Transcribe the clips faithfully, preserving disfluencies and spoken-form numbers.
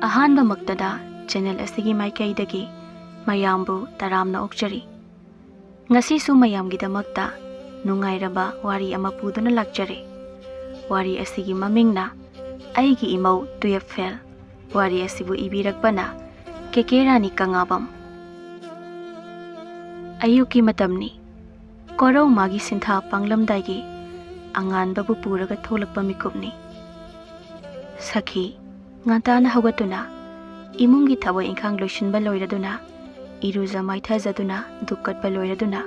ꯑꯍꯥꯟꯕꯃꯛꯇꯗ channel ꯑꯁꯤꯒꯤ ꯃꯥꯏꯀꯩꯗꯒꯤ ꯃꯌꯥꯝꯕꯨ ꯇꯔꯥꯝꯅ ꯑꯣꯛꯆꯔꯤ꯫ ꯉꯁꯤꯁꯨ ꯃꯌꯥꯝꯒꯤꯗꯃꯛꯇ ꯅꯨꯡꯉꯥꯏꯔꯕ ꯋꯥꯔꯤ ꯑꯃ ꯄꯨꯗꯨꯅ ꯂꯥꯛꯆꯔꯦ꯫ ꯋꯥꯔꯤ ꯑꯁꯤꯒꯤ ꯃꯃꯤꯡꯅ ꯑꯩꯒꯤ ꯏꯃꯧ ꯇꯨꯌꯦꯜꯐ ꯐꯦꯜ꯫ ꯋꯥꯔꯤ ꯑꯁꯤꯕꯨ ꯏꯕꯤꯔꯛꯄꯅ ꯀꯦ ꯀꯦ ꯔꯥꯅꯤ ꯀꯪꯂꯥꯕꯝ꯫ ꯑꯌꯨꯛꯀꯤ ꯃꯇꯝꯅꯤ꯫ ꯀꯣꯔꯧ ꯃꯥꯒꯤ ꯁꯤꯟꯊꯥ ꯄꯥꯡꯂꯝꯗꯥꯏꯒꯤ ꯑꯉꯥꯟꯕꯕꯨ ꯄꯨꯔꯒ ꯊꯣꯛꯂꯛꯄ ꯃꯤꯀꯨꯞꯅꯤ꯫ ꯁꯈꯤ ꯉꯟꯇꯥꯅ ꯍꯧꯒꯠꯇꯨꯅ ꯏꯃꯨꯡꯒꯤ ꯊꯕꯛ ꯏꯪꯈꯥꯡ ꯂꯣꯏꯁꯤꯟꯕ ꯂꯣꯏꯔꯗꯨꯅ, ꯏꯔꯨꯖ ꯃꯥꯏꯊꯖꯗꯨꯅ, ꯙꯨꯛ ꯀꯠꯄ ꯂꯣꯏꯔꯗꯨꯅ,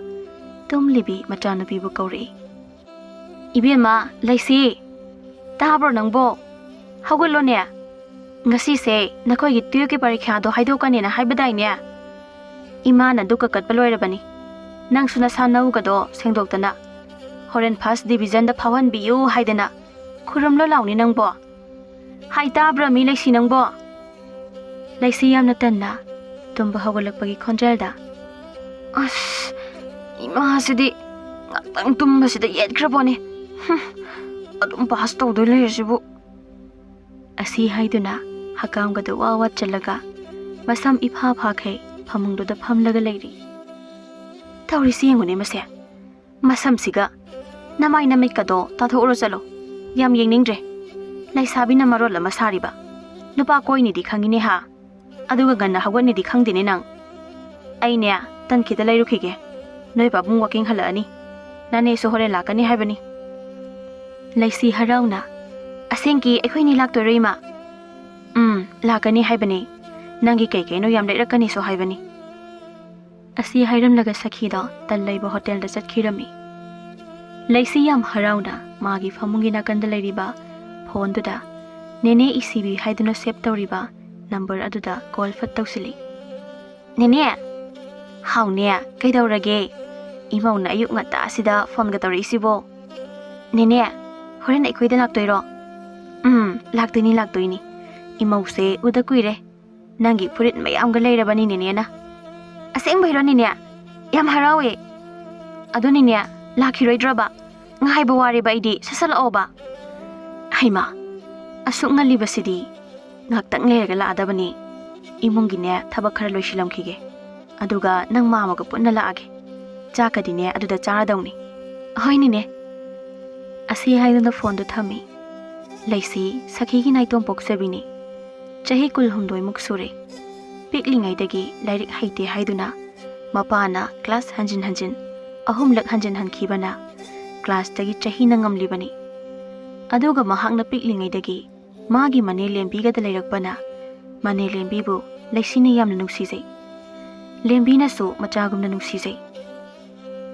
ꯇꯨꯝꯂꯤꯕꯤ ꯃꯆꯥꯅꯨꯄꯤꯕꯨ ꯀꯧꯔꯛꯏ꯫ "ꯏꯕꯦꯝꯃ, ꯂꯩꯁꯤ, ꯇꯥꯕ꯭ꯔꯣ ꯅꯪꯕꯣ? ꯍꯧꯒꯠꯂꯣꯅꯦ꯫ ꯉꯁꯤꯁꯦ ꯅꯈꯣꯏꯒꯤ ꯇꯨꯌꯦꯜꯐꯀꯤ ꯄꯔꯤꯈ꯭ꯌꯥꯗꯣ ꯍꯥꯏꯗꯣꯛꯀꯅꯦꯅ ꯍꯥꯏꯕꯗꯥꯏꯅꯦ? ꯏꯃꯥꯅ ꯙꯨꯛ ꯀꯠꯄ ꯂꯣꯏꯔꯕꯅꯤ꯫ ꯅꯪꯁꯨ ꯅꯁꯥ ꯅꯎꯒꯗꯣ ꯁꯦꯡꯗꯣꯛꯇꯅ ꯍꯣꯔꯦꯟ ꯐꯥꯔꯁ ꯗꯤꯚꯤꯖꯟꯗ ꯐꯥꯎꯍꯟꯕꯤꯌꯨ ꯍꯥꯏꯗꯅ ꯈꯨꯔꯨꯝꯂꯣ ꯂꯥꯎꯅꯤ ꯅꯪꯕꯣ꯫ ꯍꯥꯏ ꯇꯥꯕ꯭ꯔꯥ ꯃꯤ ꯂꯩꯁꯤ ꯅꯪꯕꯣ?" ꯂꯩꯁꯤ ꯌꯥꯝꯅ ꯇꯟꯅ ꯇꯨꯝꯕ ꯍꯧꯒꯠꯂꯛꯄꯒꯤ ꯈꯣꯟꯖꯦꯜꯗ, "ꯑꯁ, ꯏꯃꯥꯁꯤꯗꯤ ꯉꯥꯛꯇꯪ ꯇꯨꯝꯕꯁꯤꯗ ꯌꯦꯠꯈ꯭ꯔꯕꯣꯅꯦ꯫ ꯍꯨꯝ, ꯑꯗꯨꯝ ꯄꯥꯁ ꯇꯧꯗꯣꯏ ꯂꯩꯔꯁꯤꯕꯨ" ꯑꯁꯤ ꯍꯥꯏꯗꯨꯅ ꯍꯀꯥꯝꯒꯗꯨ ꯋꯥ ꯋꯥ ꯆꯜꯂꯒ ꯃꯁꯝ ꯏꯐꯥ ꯐꯥꯈꯩ ꯐꯃꯨꯡꯗꯨꯗ ꯐꯝꯂꯒ ꯂꯩꯔꯤ꯫ "ꯇꯧꯔꯤꯁꯤ ꯌꯦꯡꯉꯨꯅꯦ ꯃꯁꯦ, ꯃꯁꯝꯁꯤꯒ ꯅꯃꯥꯏ ꯅꯃꯤꯠꯀꯗꯣ ꯇꯥꯊꯣꯛꯎꯔꯣ ꯆꯠꯂꯣ꯫ ꯌꯥꯝ ꯌꯦꯡꯅꯤꯡꯗ꯭ꯔꯦ꯫ ꯂꯩꯁꯥꯕꯤꯅ ꯃꯔꯣꯜ ꯑꯃ ꯁꯥꯔꯤꯕ꯫ ꯅꯨꯄꯥ ꯀꯣꯏꯅꯤꯗꯤ ꯈꯪꯉꯤꯅꯦ ꯍꯥ? ꯑꯗꯨꯒ ꯉꯟꯅ ꯍꯧꯒꯠꯅꯤꯗꯤ ꯈꯪꯗꯦꯅꯦ ꯅꯪ꯫ ꯑꯩꯅꯦ, ꯇꯟꯈꯤꯗ ꯂꯩꯔꯨꯈꯤꯒꯦ꯫ ꯅꯣꯏ ꯄꯥꯕꯨꯡ ꯋꯥꯀꯤꯡ ꯍꯜꯂꯛꯑꯅꯤ꯫ ꯅꯅꯦꯁꯨ ꯍꯣꯔꯦꯟ ꯂꯥꯛꯀꯅꯤ ꯍꯥꯏꯕꯅꯤ꯫" ꯂꯩꯁꯤ ꯍꯔꯥꯎꯅ, "ꯑꯁꯦꯡꯀꯤ ꯑꯩꯈꯣꯏꯅꯤ ꯂꯥꯛꯇꯣꯏꯔꯣ ꯏꯃꯥ?" "ꯎꯝ, ꯂꯥꯛꯀꯅꯤ ꯍꯥꯏꯕꯅꯤ꯫ ꯅꯪꯒꯤ ꯀꯩ ꯀꯩꯅꯣ ꯌꯥꯝ ꯂꯩꯔꯛꯀꯅꯤꯁꯨ ꯍꯥꯏꯕꯅꯤ꯫" ꯑꯁꯤ ꯍꯥꯏꯔꯝꯂꯒ ꯁꯈꯤꯗꯣ ꯇꯟ ꯂꯩꯕ ꯍꯣꯇꯦꯜꯗ ꯆꯠꯈꯤꯔꯝꯃꯤ꯫ ꯂꯩꯁꯤ ꯌꯥꯝ ꯍꯔꯥꯎꯅ ꯃꯥꯒꯤ ꯐꯃꯨꯡꯒꯤ ꯅꯥꯀꯟꯗ ꯂꯩꯔꯤꯕ ꯐꯣꯟꯗꯨꯗ ꯅꯦꯅꯦ ꯏꯁꯤꯕꯤ ꯍꯥꯏꯗꯨꯅ ꯁꯦꯚ ꯇꯧꯔꯤꯕ ꯅꯝꯕꯔ ꯑꯗꯨꯗ ꯀꯣꯜ ꯐꯠ ꯇꯧꯁꯤꯜꯂꯤ꯫ "ꯅꯦꯅꯦ!" "ꯍꯥꯎꯅꯦ, ꯀꯩꯗꯧꯔꯒꯦ? ꯏꯃꯧꯅ ꯑꯌꯨꯛ ꯉꯟꯇꯥꯁꯤꯗ ꯐꯣꯟꯒ ꯇꯧꯔꯛꯏꯁꯤꯕꯣ?" "ꯅꯦꯅꯦ, ꯍꯣꯔꯦꯟ ꯑꯩꯈꯣꯏꯗ ꯂꯥꯛꯇꯣꯏꯔꯣ?" "ꯎꯝ, ꯂꯥꯛꯇꯣꯏꯅꯤ, ꯂꯥꯛꯇꯣꯏꯅꯤ꯫ ꯏꯃꯧꯁꯦ ꯎꯗ ꯀꯨꯏꯔꯦ꯫ ꯅꯪꯒꯤ ꯐꯨꯔꯤꯠ ꯃꯌꯥꯝꯒ ꯂꯩꯔꯕꯅꯤ ꯅꯦꯅꯦꯅ꯫" "ꯑꯁꯦꯡꯕꯩꯔꯣ ꯅꯦꯅꯦ? ꯌꯥꯝ ꯍꯔꯥꯎꯋꯦ꯫ ꯑꯗꯣ ꯅꯦꯅꯦ, ꯂꯥꯛꯈꯤꯔꯣꯏꯗ꯭ꯔꯕ? ꯉꯥꯏꯕ ꯋꯥꯔꯦꯕ ꯑꯩꯗꯤ, ꯁꯠ ꯁꯠ ꯂꯥꯛꯑꯣꯕ꯫" "ꯍꯩꯃꯥ, ꯑꯁꯨꯛ ꯉꯜꯂꯤꯕꯁꯤꯗꯤ?" ꯉꯥꯛꯇꯪ ꯂꯩꯔꯒ ꯂꯥꯛꯑꯗꯕꯅꯤ꯫ ꯏꯃꯨꯡꯒꯤꯅꯦ ꯊꯕꯛ ꯈꯔ ꯂꯣꯏꯁꯤꯜꯂꯝꯈꯤꯒꯦ꯫ ꯑꯗꯨꯒ ꯅꯪ ꯃꯥꯃꯒ ꯄꯨꯟꯅ ꯂꯥꯛꯑꯒꯦ꯫ ꯆꯥꯛꯀꯗꯤꯅꯦ ꯑꯗꯨꯗ ꯆꯥꯔꯗꯧꯅꯤ꯫ ꯍꯣꯏꯅꯤꯅꯦ꯫ ꯑꯁꯤ ꯍꯥꯏꯗꯨꯅ ꯐꯣꯟꯗꯨ ꯊꯝꯃꯤ꯫ ꯂꯩꯁꯤ ꯁꯈꯤꯒꯤ ꯅꯥꯏꯇꯣꯝ ꯄꯣꯛꯆꯕꯤꯅꯤ꯫ ꯆꯍꯤ ꯀꯨꯟꯍꯨꯝꯗꯣꯏꯃꯨꯛ ꯁꯨꯔꯦ꯫ ꯄꯤꯛꯂꯤꯉꯩꯗꯒꯤ ꯂꯥꯏꯔꯤꯛ ꯍꯩꯇꯦ ꯍꯥꯏꯗꯨꯅ ꯃꯄꯥꯅ ꯀ꯭ꯂꯥꯁ ꯍꯟꯖꯤꯟ ꯍꯟꯖꯤꯟ ꯑꯍꯨꯝꯂꯛ ꯍꯟꯖꯤꯟ ꯍꯟꯈꯤꯕꯅ ꯀ꯭ꯂꯥꯁꯇꯒꯤ ꯆꯍꯤꯅ ꯉꯝꯂꯤꯕꯅꯤ꯫ ꯑꯗꯨꯒ ꯃꯍꯥꯛꯅ ꯄꯤꯛꯂꯤꯉꯩꯗꯒꯤ ꯃꯥꯒꯤ ꯃꯅꯦ ꯂꯦꯝꯕꯤꯒꯗ ꯂꯩꯔꯛꯄꯅ ꯃꯅꯦ ꯂꯦꯝꯕꯤꯕꯨ ꯂꯩꯁꯤꯅ ꯌꯥꯝꯅ ꯅꯨꯡꯁꯤꯖꯩ꯫ ꯂꯦꯝꯕꯤꯅꯁꯨ ꯃꯆꯥꯒꯨꯝꯅ ꯅꯨꯡꯁꯤꯖꯩ꯫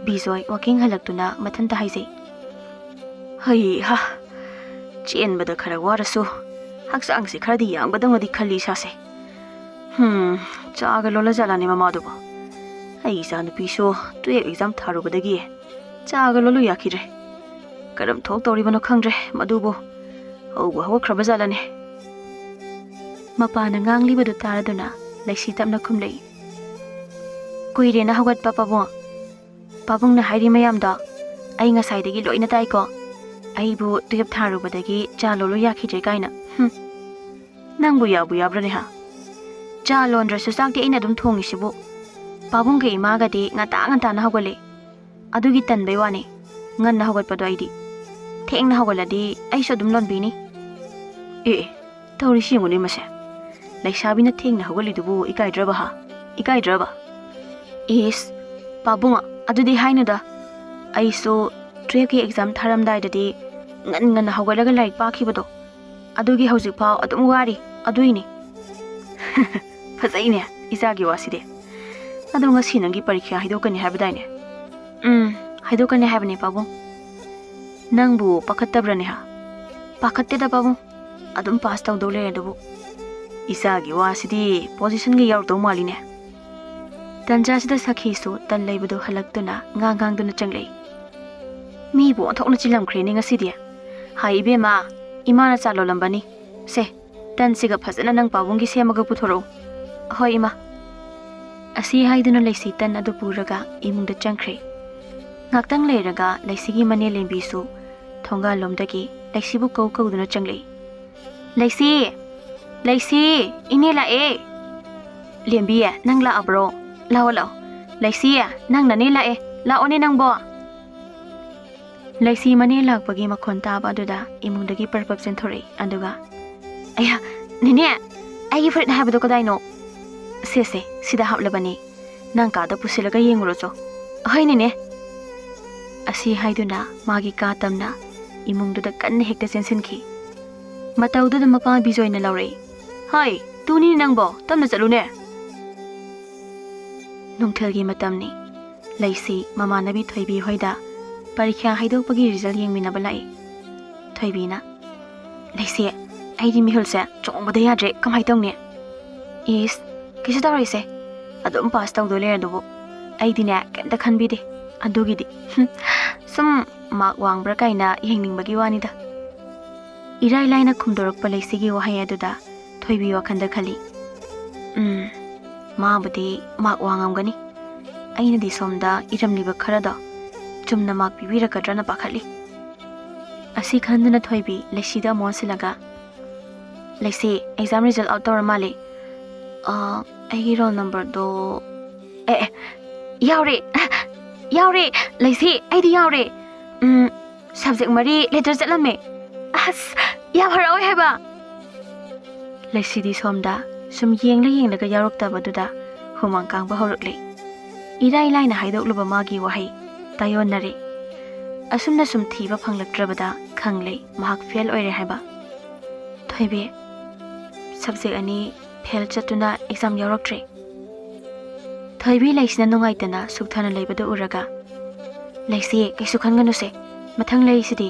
ꯕꯤꯖꯣꯏ ꯋꯥꯀꯤꯡ ꯍꯜꯂꯛꯇꯨꯅ ꯃꯊꯟꯇ ꯍꯥꯏꯖꯩ, "ꯍꯩ ꯍꯥ, ꯆꯦꯟꯕꯗ ꯈꯔ ꯋꯥꯔꯁꯨ ꯍꯛꯆꯥꯡꯁꯦ ꯈꯔꯗꯤ ꯌꯥꯡꯒꯗꯧꯅꯗꯤ ꯈꯜꯂꯤ ꯏꯁꯥꯁꯦ꯫ ꯍꯝ, ꯆꯥꯒ ꯂꯣꯜꯂꯖꯥꯠꯂꯅꯦ ꯃꯃꯥꯗꯨꯕꯨ? ꯑꯩ ꯏꯆꯥꯅꯨꯄꯤꯁꯨ ꯇꯨꯌꯦꯜꯐ ꯑꯦꯛꯖꯥꯝ ꯊꯥꯔꯨꯕꯗꯒꯤ ꯆꯥꯒ ꯂꯣꯜꯂꯨ ꯌꯥꯈꯤꯗ꯭ꯔꯦ꯫ ꯀꯔꯝ ꯊꯣꯛꯇꯧꯔꯤꯕꯅꯣ ꯈꯪꯗ꯭ꯔꯦ ꯃꯗꯨꯕꯨ꯫ ꯍꯧꯕꯨ ꯍꯧꯒꯠꯈ꯭ꯔꯕꯖꯥꯠꯂꯅꯦ?" ꯃꯄꯥꯅ ꯉꯥꯡꯂꯤꯕꯗꯨ ꯇꯥꯔꯗꯨꯅ ꯂꯩꯁꯤ ꯇꯞꯅ ꯈꯨꯝꯂꯛꯏ, "ꯀꯨꯏꯔꯦꯅ ꯍꯧꯒꯠꯄ ꯄꯥꯕꯨꯡ꯫ ꯄꯥꯕꯨꯡꯅ ꯍꯥꯏꯔꯤ ꯃꯌꯥꯝꯗꯣ ꯑꯩ ꯉꯁꯥꯏꯗꯒꯤ ꯂꯣꯏꯅ ꯇꯥꯏꯀꯣ꯫ ꯑꯩꯕꯨ ꯇꯨꯌꯦꯜꯐ ꯊꯥꯔꯨꯕꯗꯒꯤ ꯆꯥ ꯂꯣꯜꯂꯨ ꯌꯥꯈꯤꯗ꯭ꯔꯦ ꯀꯥꯏꯅ꯫ ꯍꯨꯝ꯫ ꯅꯪꯕꯨ ꯌꯥꯕꯨ ꯌꯥꯕ꯭ꯔꯅꯦ ꯍꯥ? ꯆꯥ ꯂꯣꯟꯗ꯭ꯔꯁꯨ ꯆꯥꯛꯇꯤ ꯑꯩꯅ ꯑꯗꯨꯝ ꯊꯣꯡꯉꯤꯁꯤꯕꯨ꯫ ꯄꯥꯕꯨꯡꯒ ꯏꯃꯥꯒꯗꯤ ꯉꯟꯇꯥ ꯉꯟꯇꯥꯅ ꯍꯧꯒꯠꯂꯦ꯫ ꯑꯗꯨꯒꯤ ꯇꯟꯕꯩ ꯋꯥꯅꯤ꯫ ꯉꯟꯅ ꯍꯧꯒꯠꯄꯗꯣ ꯑꯩꯗꯤ꯫ ꯊꯦꯡꯅ ꯍꯧꯒꯠꯂꯗꯤ ꯑꯩꯁꯨ ꯑꯗꯨꯝ ꯂꯣꯟꯕꯤꯅꯤ꯫ ꯑꯦ, ꯑꯦ, ꯇꯧꯔꯤꯁꯤ ꯌꯦꯡꯉꯨꯅꯦ ꯃꯁꯦ꯫ ꯂꯩꯁꯥꯕꯤꯅ ꯊꯦꯡꯅ ꯍꯧꯒꯠꯂꯤꯗꯨꯕꯨ ꯏꯀꯥꯏꯗ꯭ꯔꯕ ꯍꯥ? ꯏꯀꯥꯏꯗ꯭ꯔꯕ?" "ꯏꯁ, ꯄꯥꯕꯨꯡ, ꯑꯗꯨꯗꯤ ꯍꯥꯏꯅꯨꯗ꯫ ꯑꯩꯁꯨ ꯇꯨꯌꯦꯜꯐꯀꯤ ꯑꯦꯛꯖꯥꯝ ꯊꯥꯔꯝꯗꯥꯏꯗꯗꯤ ꯉꯟ ꯉꯟꯅ ꯍꯧꯒꯠꯂꯒ ꯂꯥꯏꯔꯤꯛ ꯄꯥꯈꯤꯕꯗꯣ꯫ ꯑꯗꯨꯒꯤ ꯍꯧꯖꯤꯛꯐꯥꯎ ꯑꯗꯨꯝ ꯋꯥꯔꯤ꯫ ꯑꯗꯨꯏꯅꯤ꯫" "ꯐꯖꯩꯅꯦ ꯏꯆꯥꯒꯤ ꯋꯥꯁꯤꯗꯤ꯫ ꯑꯗꯣ ꯉꯁꯤ ꯅꯪꯒꯤ ꯄꯔꯤꯈ꯭ꯌꯥ ꯍꯥꯏꯗꯣꯛꯀꯅꯤ ꯍꯥꯏꯕꯗꯥꯏꯅꯦ?" "ꯎꯝ, ꯍꯥꯏꯗꯣꯛꯀꯅꯤ ꯍꯥꯏꯕꯅꯦ ꯄꯥꯕꯨꯡ꯫ ꯅꯪꯕꯨ ꯄꯥꯈꯠꯇꯕ꯭ꯔꯅꯦ ꯍꯥ?" "ꯄꯥꯈꯠꯇꯦꯗ ꯄꯥꯕꯨꯡ, ꯑꯗꯨꯝ ꯄꯥꯁ ꯇꯧꯗꯧ ꯂꯩꯔꯦ ꯑꯗꯨꯕꯨ꯫" "ꯏꯆꯥꯒꯤ ꯋꯥꯁꯤꯗꯤ ꯄꯣꯖꯤꯁꯟꯒ ꯌꯥꯎꯔꯛꯇꯧ ꯃꯥꯜꯂꯤꯅꯦ꯫" ꯇꯟꯖꯥꯁꯤꯗ ꯁꯈꯤꯁꯨ ꯇꯟ ꯂꯩꯕꯗꯨ ꯍꯜꯂꯛꯇꯨꯅ ꯉꯥꯡ ꯉꯥꯡꯗꯨꯅ ꯆꯪꯂꯛꯏ꯫ "ꯃꯤꯕꯨ ꯑꯣꯟꯊꯣꯛꯅ ꯆꯤꯜꯂꯝꯈ꯭ꯔꯦꯅꯦ ꯉꯁꯤꯗꯤ꯫ ꯍꯥꯏ ꯏꯕꯦꯝꯃ, ꯏꯃꯥꯅ ꯆꯥ ꯂꯣꯜꯂꯝꯕꯅꯤ꯫ ꯁꯦ, ꯇꯟꯁꯤꯒ ꯐꯖꯅ ꯅꯪ ꯄꯥꯕꯨꯡꯒꯤ ꯁꯦꯝꯃꯒ ꯄꯨꯊꯣꯔꯛꯎ꯫" "ꯍꯣꯏ ꯏꯃꯥ꯫" ꯑꯁꯤ ꯍꯥꯏꯗꯨꯅ ꯂꯩꯁꯤ ꯇꯟ ꯑꯗꯨ ꯄꯨꯔꯒ ꯏꯃꯨꯡꯗ ꯆꯪꯈ꯭ꯔꯦ꯫ ꯉꯥꯛꯇꯪ ꯂꯩꯔꯒ ꯂꯩꯁꯤꯒꯤ ꯃꯅꯦ ꯂꯦꯝꯕꯤꯁꯨ ꯊꯣꯡꯒꯥꯜꯂꯣꯝꯗꯒꯤ ꯂꯩꯁꯤꯕꯨ ꯀꯧ ꯀꯧꯗꯨꯅ ꯆꯪꯂꯛꯏ꯫ "ꯂꯩꯁꯤ! ꯂꯩꯁꯤ, ꯏꯅꯦ ꯂꯥꯛꯑꯦ꯫ ꯂꯦꯝꯕꯤ, ꯅꯪ ꯂꯥꯛꯑꯕ꯭ꯔꯣ? ꯂꯥꯛꯑꯣ, ꯂꯥꯛꯑꯣ꯫ ꯂꯩꯁꯤ, ꯅꯪ ꯅꯅꯦ ꯂꯥꯛꯑꯦ꯫ ꯂꯥꯛꯑꯣꯅꯦ ꯅꯪꯕꯣ꯫ ꯂꯩꯁꯤ ꯃꯅꯦ ꯂꯥꯛꯄꯒꯤ ꯃꯈꯣꯟ ꯇꯥꯕ ꯑꯗꯨꯗ ꯏꯃꯨꯡꯗꯒꯤ ꯄꯔꯞ ꯄꯔꯞ ꯆꯦꯟꯊꯣꯔꯛꯏ꯫ ꯑꯗꯨꯒ, "ꯑꯌꯥ, ꯅꯦꯅꯦ, ꯑꯩꯒꯤ ꯐꯨꯔꯤꯠ ꯍꯥꯏꯕꯗꯣ ꯀꯗꯥꯏꯅꯣ? ꯁꯦ, ꯁꯦ, ꯁꯤꯗ ꯍꯥꯞꯂꯕꯅꯤ꯫ ꯅꯪ ꯀꯥꯗ ꯄꯨꯁꯤꯜꯂꯒ ꯌꯦꯡꯉꯨꯔꯣꯆꯣ꯫" "ꯍꯣꯏ, ꯅꯦꯅꯦ꯫" ꯑꯁꯤ ꯍꯥꯏꯗꯨꯅ ꯃꯥꯒꯤ ꯀꯥ ꯇꯝꯅ ꯏꯃꯨꯡꯗꯨꯗ ꯀꯟꯅ ꯍꯦꯛꯇ ꯆꯦꯟꯁꯤꯟꯈꯤ꯫ ꯃꯇꯧꯗꯨꯗ ꯃꯄꯥ ꯕꯤꯖꯣꯏꯅ ꯂꯥꯎꯔꯛꯏ, "ꯍꯣꯏ, ꯇꯨꯅꯤ ꯅꯪꯕꯣ, ꯇꯞꯅ ꯆꯠꯂꯨꯅꯦ꯫" ꯅꯨꯡꯊꯤꯜꯒꯤ ꯃꯇꯝꯅꯤ꯫ ꯂꯩꯁꯤ ꯃꯃꯥꯟꯅꯕꯤ ꯊꯣꯏꯕꯤ ꯍꯣꯏꯗ ꯄꯔꯤꯈ꯭ꯌꯥ ꯍꯥꯏꯗꯣꯛꯄꯒꯤ ꯔꯤꯖꯜ ꯌꯦꯡꯃꯤꯟꯅꯕ ꯂꯥꯛꯏ꯫ ꯊꯣꯏꯕꯤꯅ, "ꯂꯩꯁꯤ, ꯑꯩꯗꯤ ꯃꯤꯍꯨꯜꯁꯦ ꯆꯣꯡꯕꯗ ꯌꯥꯗ꯭ꯔꯦ, ꯀꯃꯥꯏ ꯇꯧꯅꯤ?" "ꯏꯁ, ꯀꯩꯁꯨ ꯇꯧꯔꯣꯏꯁꯦ, ꯑꯗꯨꯝ ꯄꯥꯁ ꯇꯧꯗꯣꯏ ꯂꯩꯔꯗꯨꯕꯨ꯫ ꯑꯩꯗꯤꯅꯦ, ꯀꯩꯝꯇ ꯈꯟꯕꯤꯗꯦ ꯑꯗꯨꯒꯤꯗꯤ꯫ ꯁꯨꯝ ꯃꯥꯔꯛ ꯋꯥꯡꯕ꯭ꯔꯥ ꯀꯥꯏꯅ ꯌꯦꯡꯅꯤꯡꯕꯒꯤ ꯋꯥꯅꯤꯗ꯫" ꯏꯔꯥꯏ ꯂꯥꯏꯅ ꯈꯨꯝꯗꯣꯔꯛꯄ ꯂꯩꯁꯤꯒꯤ ꯋꯥꯍꯩ ꯑꯗꯨꯗ ꯊꯣꯏꯕꯤ ꯋꯥꯈꯜꯗ ꯈꯜꯂꯤ, "ꯎꯝ, ꯃꯥꯕꯨꯗꯤ ꯃꯥꯔꯛ ꯋꯥꯡꯉꯝꯒꯅꯤ꯫ ꯑꯩꯅꯗꯤ ꯁꯣꯝꯗ ꯏꯔꯝꯂꯤꯕ ꯈꯔꯗꯣ ꯆꯨꯝꯅ ꯃꯥꯔꯛ ꯄꯤꯕꯤꯔꯛꯀꯗ꯭ꯔꯅ ꯄꯥꯈꯠꯂꯤ꯫" ꯑꯁꯤ ꯈꯟꯗꯨꯅ ꯊꯣꯏꯕꯤ ꯂꯩꯁꯤꯗ ꯑꯃꯨꯛ ꯑꯣꯟꯁꯤꯜꯂꯒ, "ꯂꯩꯁꯤ, ꯑꯦꯛꯖꯥꯝ ꯔꯤꯖꯜ ꯑꯥꯎꯠ ꯇꯧꯔ ꯃꯥꯜꯂꯤ꯫ ꯑ, ꯑꯩꯒꯤ ꯔꯣꯜ ꯅꯝꯕꯔꯗꯣ, ꯑꯦ, ꯑꯦ, ꯌꯥꯎꯔꯦ, ꯌꯥꯎꯔꯦ, ꯂꯩꯁꯤ, ꯑꯩꯗꯤ ꯌꯥꯎꯔꯦ꯫ ꯎꯝ, ꯁꯕꯖꯦꯛ ꯃꯔꯤ ꯂꯦꯇꯔ ꯆꯠꯂꯝꯃꯦ꯫ ꯑꯁ, ꯌꯥꯝ ꯍꯔꯥꯎꯋꯦ ꯍꯥꯏꯕ꯫" ꯂꯩꯁꯤꯗꯤ ꯁꯣꯝꯗ ꯁꯨꯝ ꯌꯦꯡꯂ ꯌꯦꯡꯂꯒ ꯌꯥꯎꯔꯛꯇꯕꯗꯨꯗ ꯍꯨꯃꯥꯡ ꯀꯥꯡꯕ ꯍꯧꯔꯛꯂꯦ꯫ ꯏꯔꯥꯏ ꯂꯥꯏꯅ ꯍꯥꯏꯗꯣꯛꯂꯨꯕ ꯃꯥꯒꯤ ꯋꯥꯍꯩ ꯇꯥꯏꯑꯣꯟꯅꯔꯦ꯫ ꯑꯁꯨꯝꯅ ꯁꯨꯝ ꯊꯤꯕ ꯐꯪꯂꯛꯇ꯭ꯔꯕꯗ ꯈꯪꯂꯦ ꯃꯍꯥꯛ ꯐꯦꯜ ꯑꯣꯏꯔꯦ ꯍꯥꯏꯕ꯫ "ꯊꯣꯏꯕꯤ, ꯁꯕꯖꯦꯛ ꯑꯅꯤ ꯐꯦꯜ ꯆꯠꯇꯨꯅ ꯑꯦꯛꯖꯥꯝ ꯌꯥꯎꯔꯛꯇ꯭ꯔꯦ꯫" ꯊꯣꯏꯕꯤ ꯂꯩꯁꯤꯅ ꯅꯨꯡꯉꯥꯏꯇꯅ ꯁꯨꯛꯊꯅ ꯂꯩꯕꯗꯨ ꯎꯔꯒ, "ꯂꯩꯁꯤ, ꯀꯩꯁꯨ ꯈꯟꯒꯅꯨꯁꯦ, ꯃꯊꯪ ꯂꯩꯔꯤꯁꯤꯗꯤ꯫"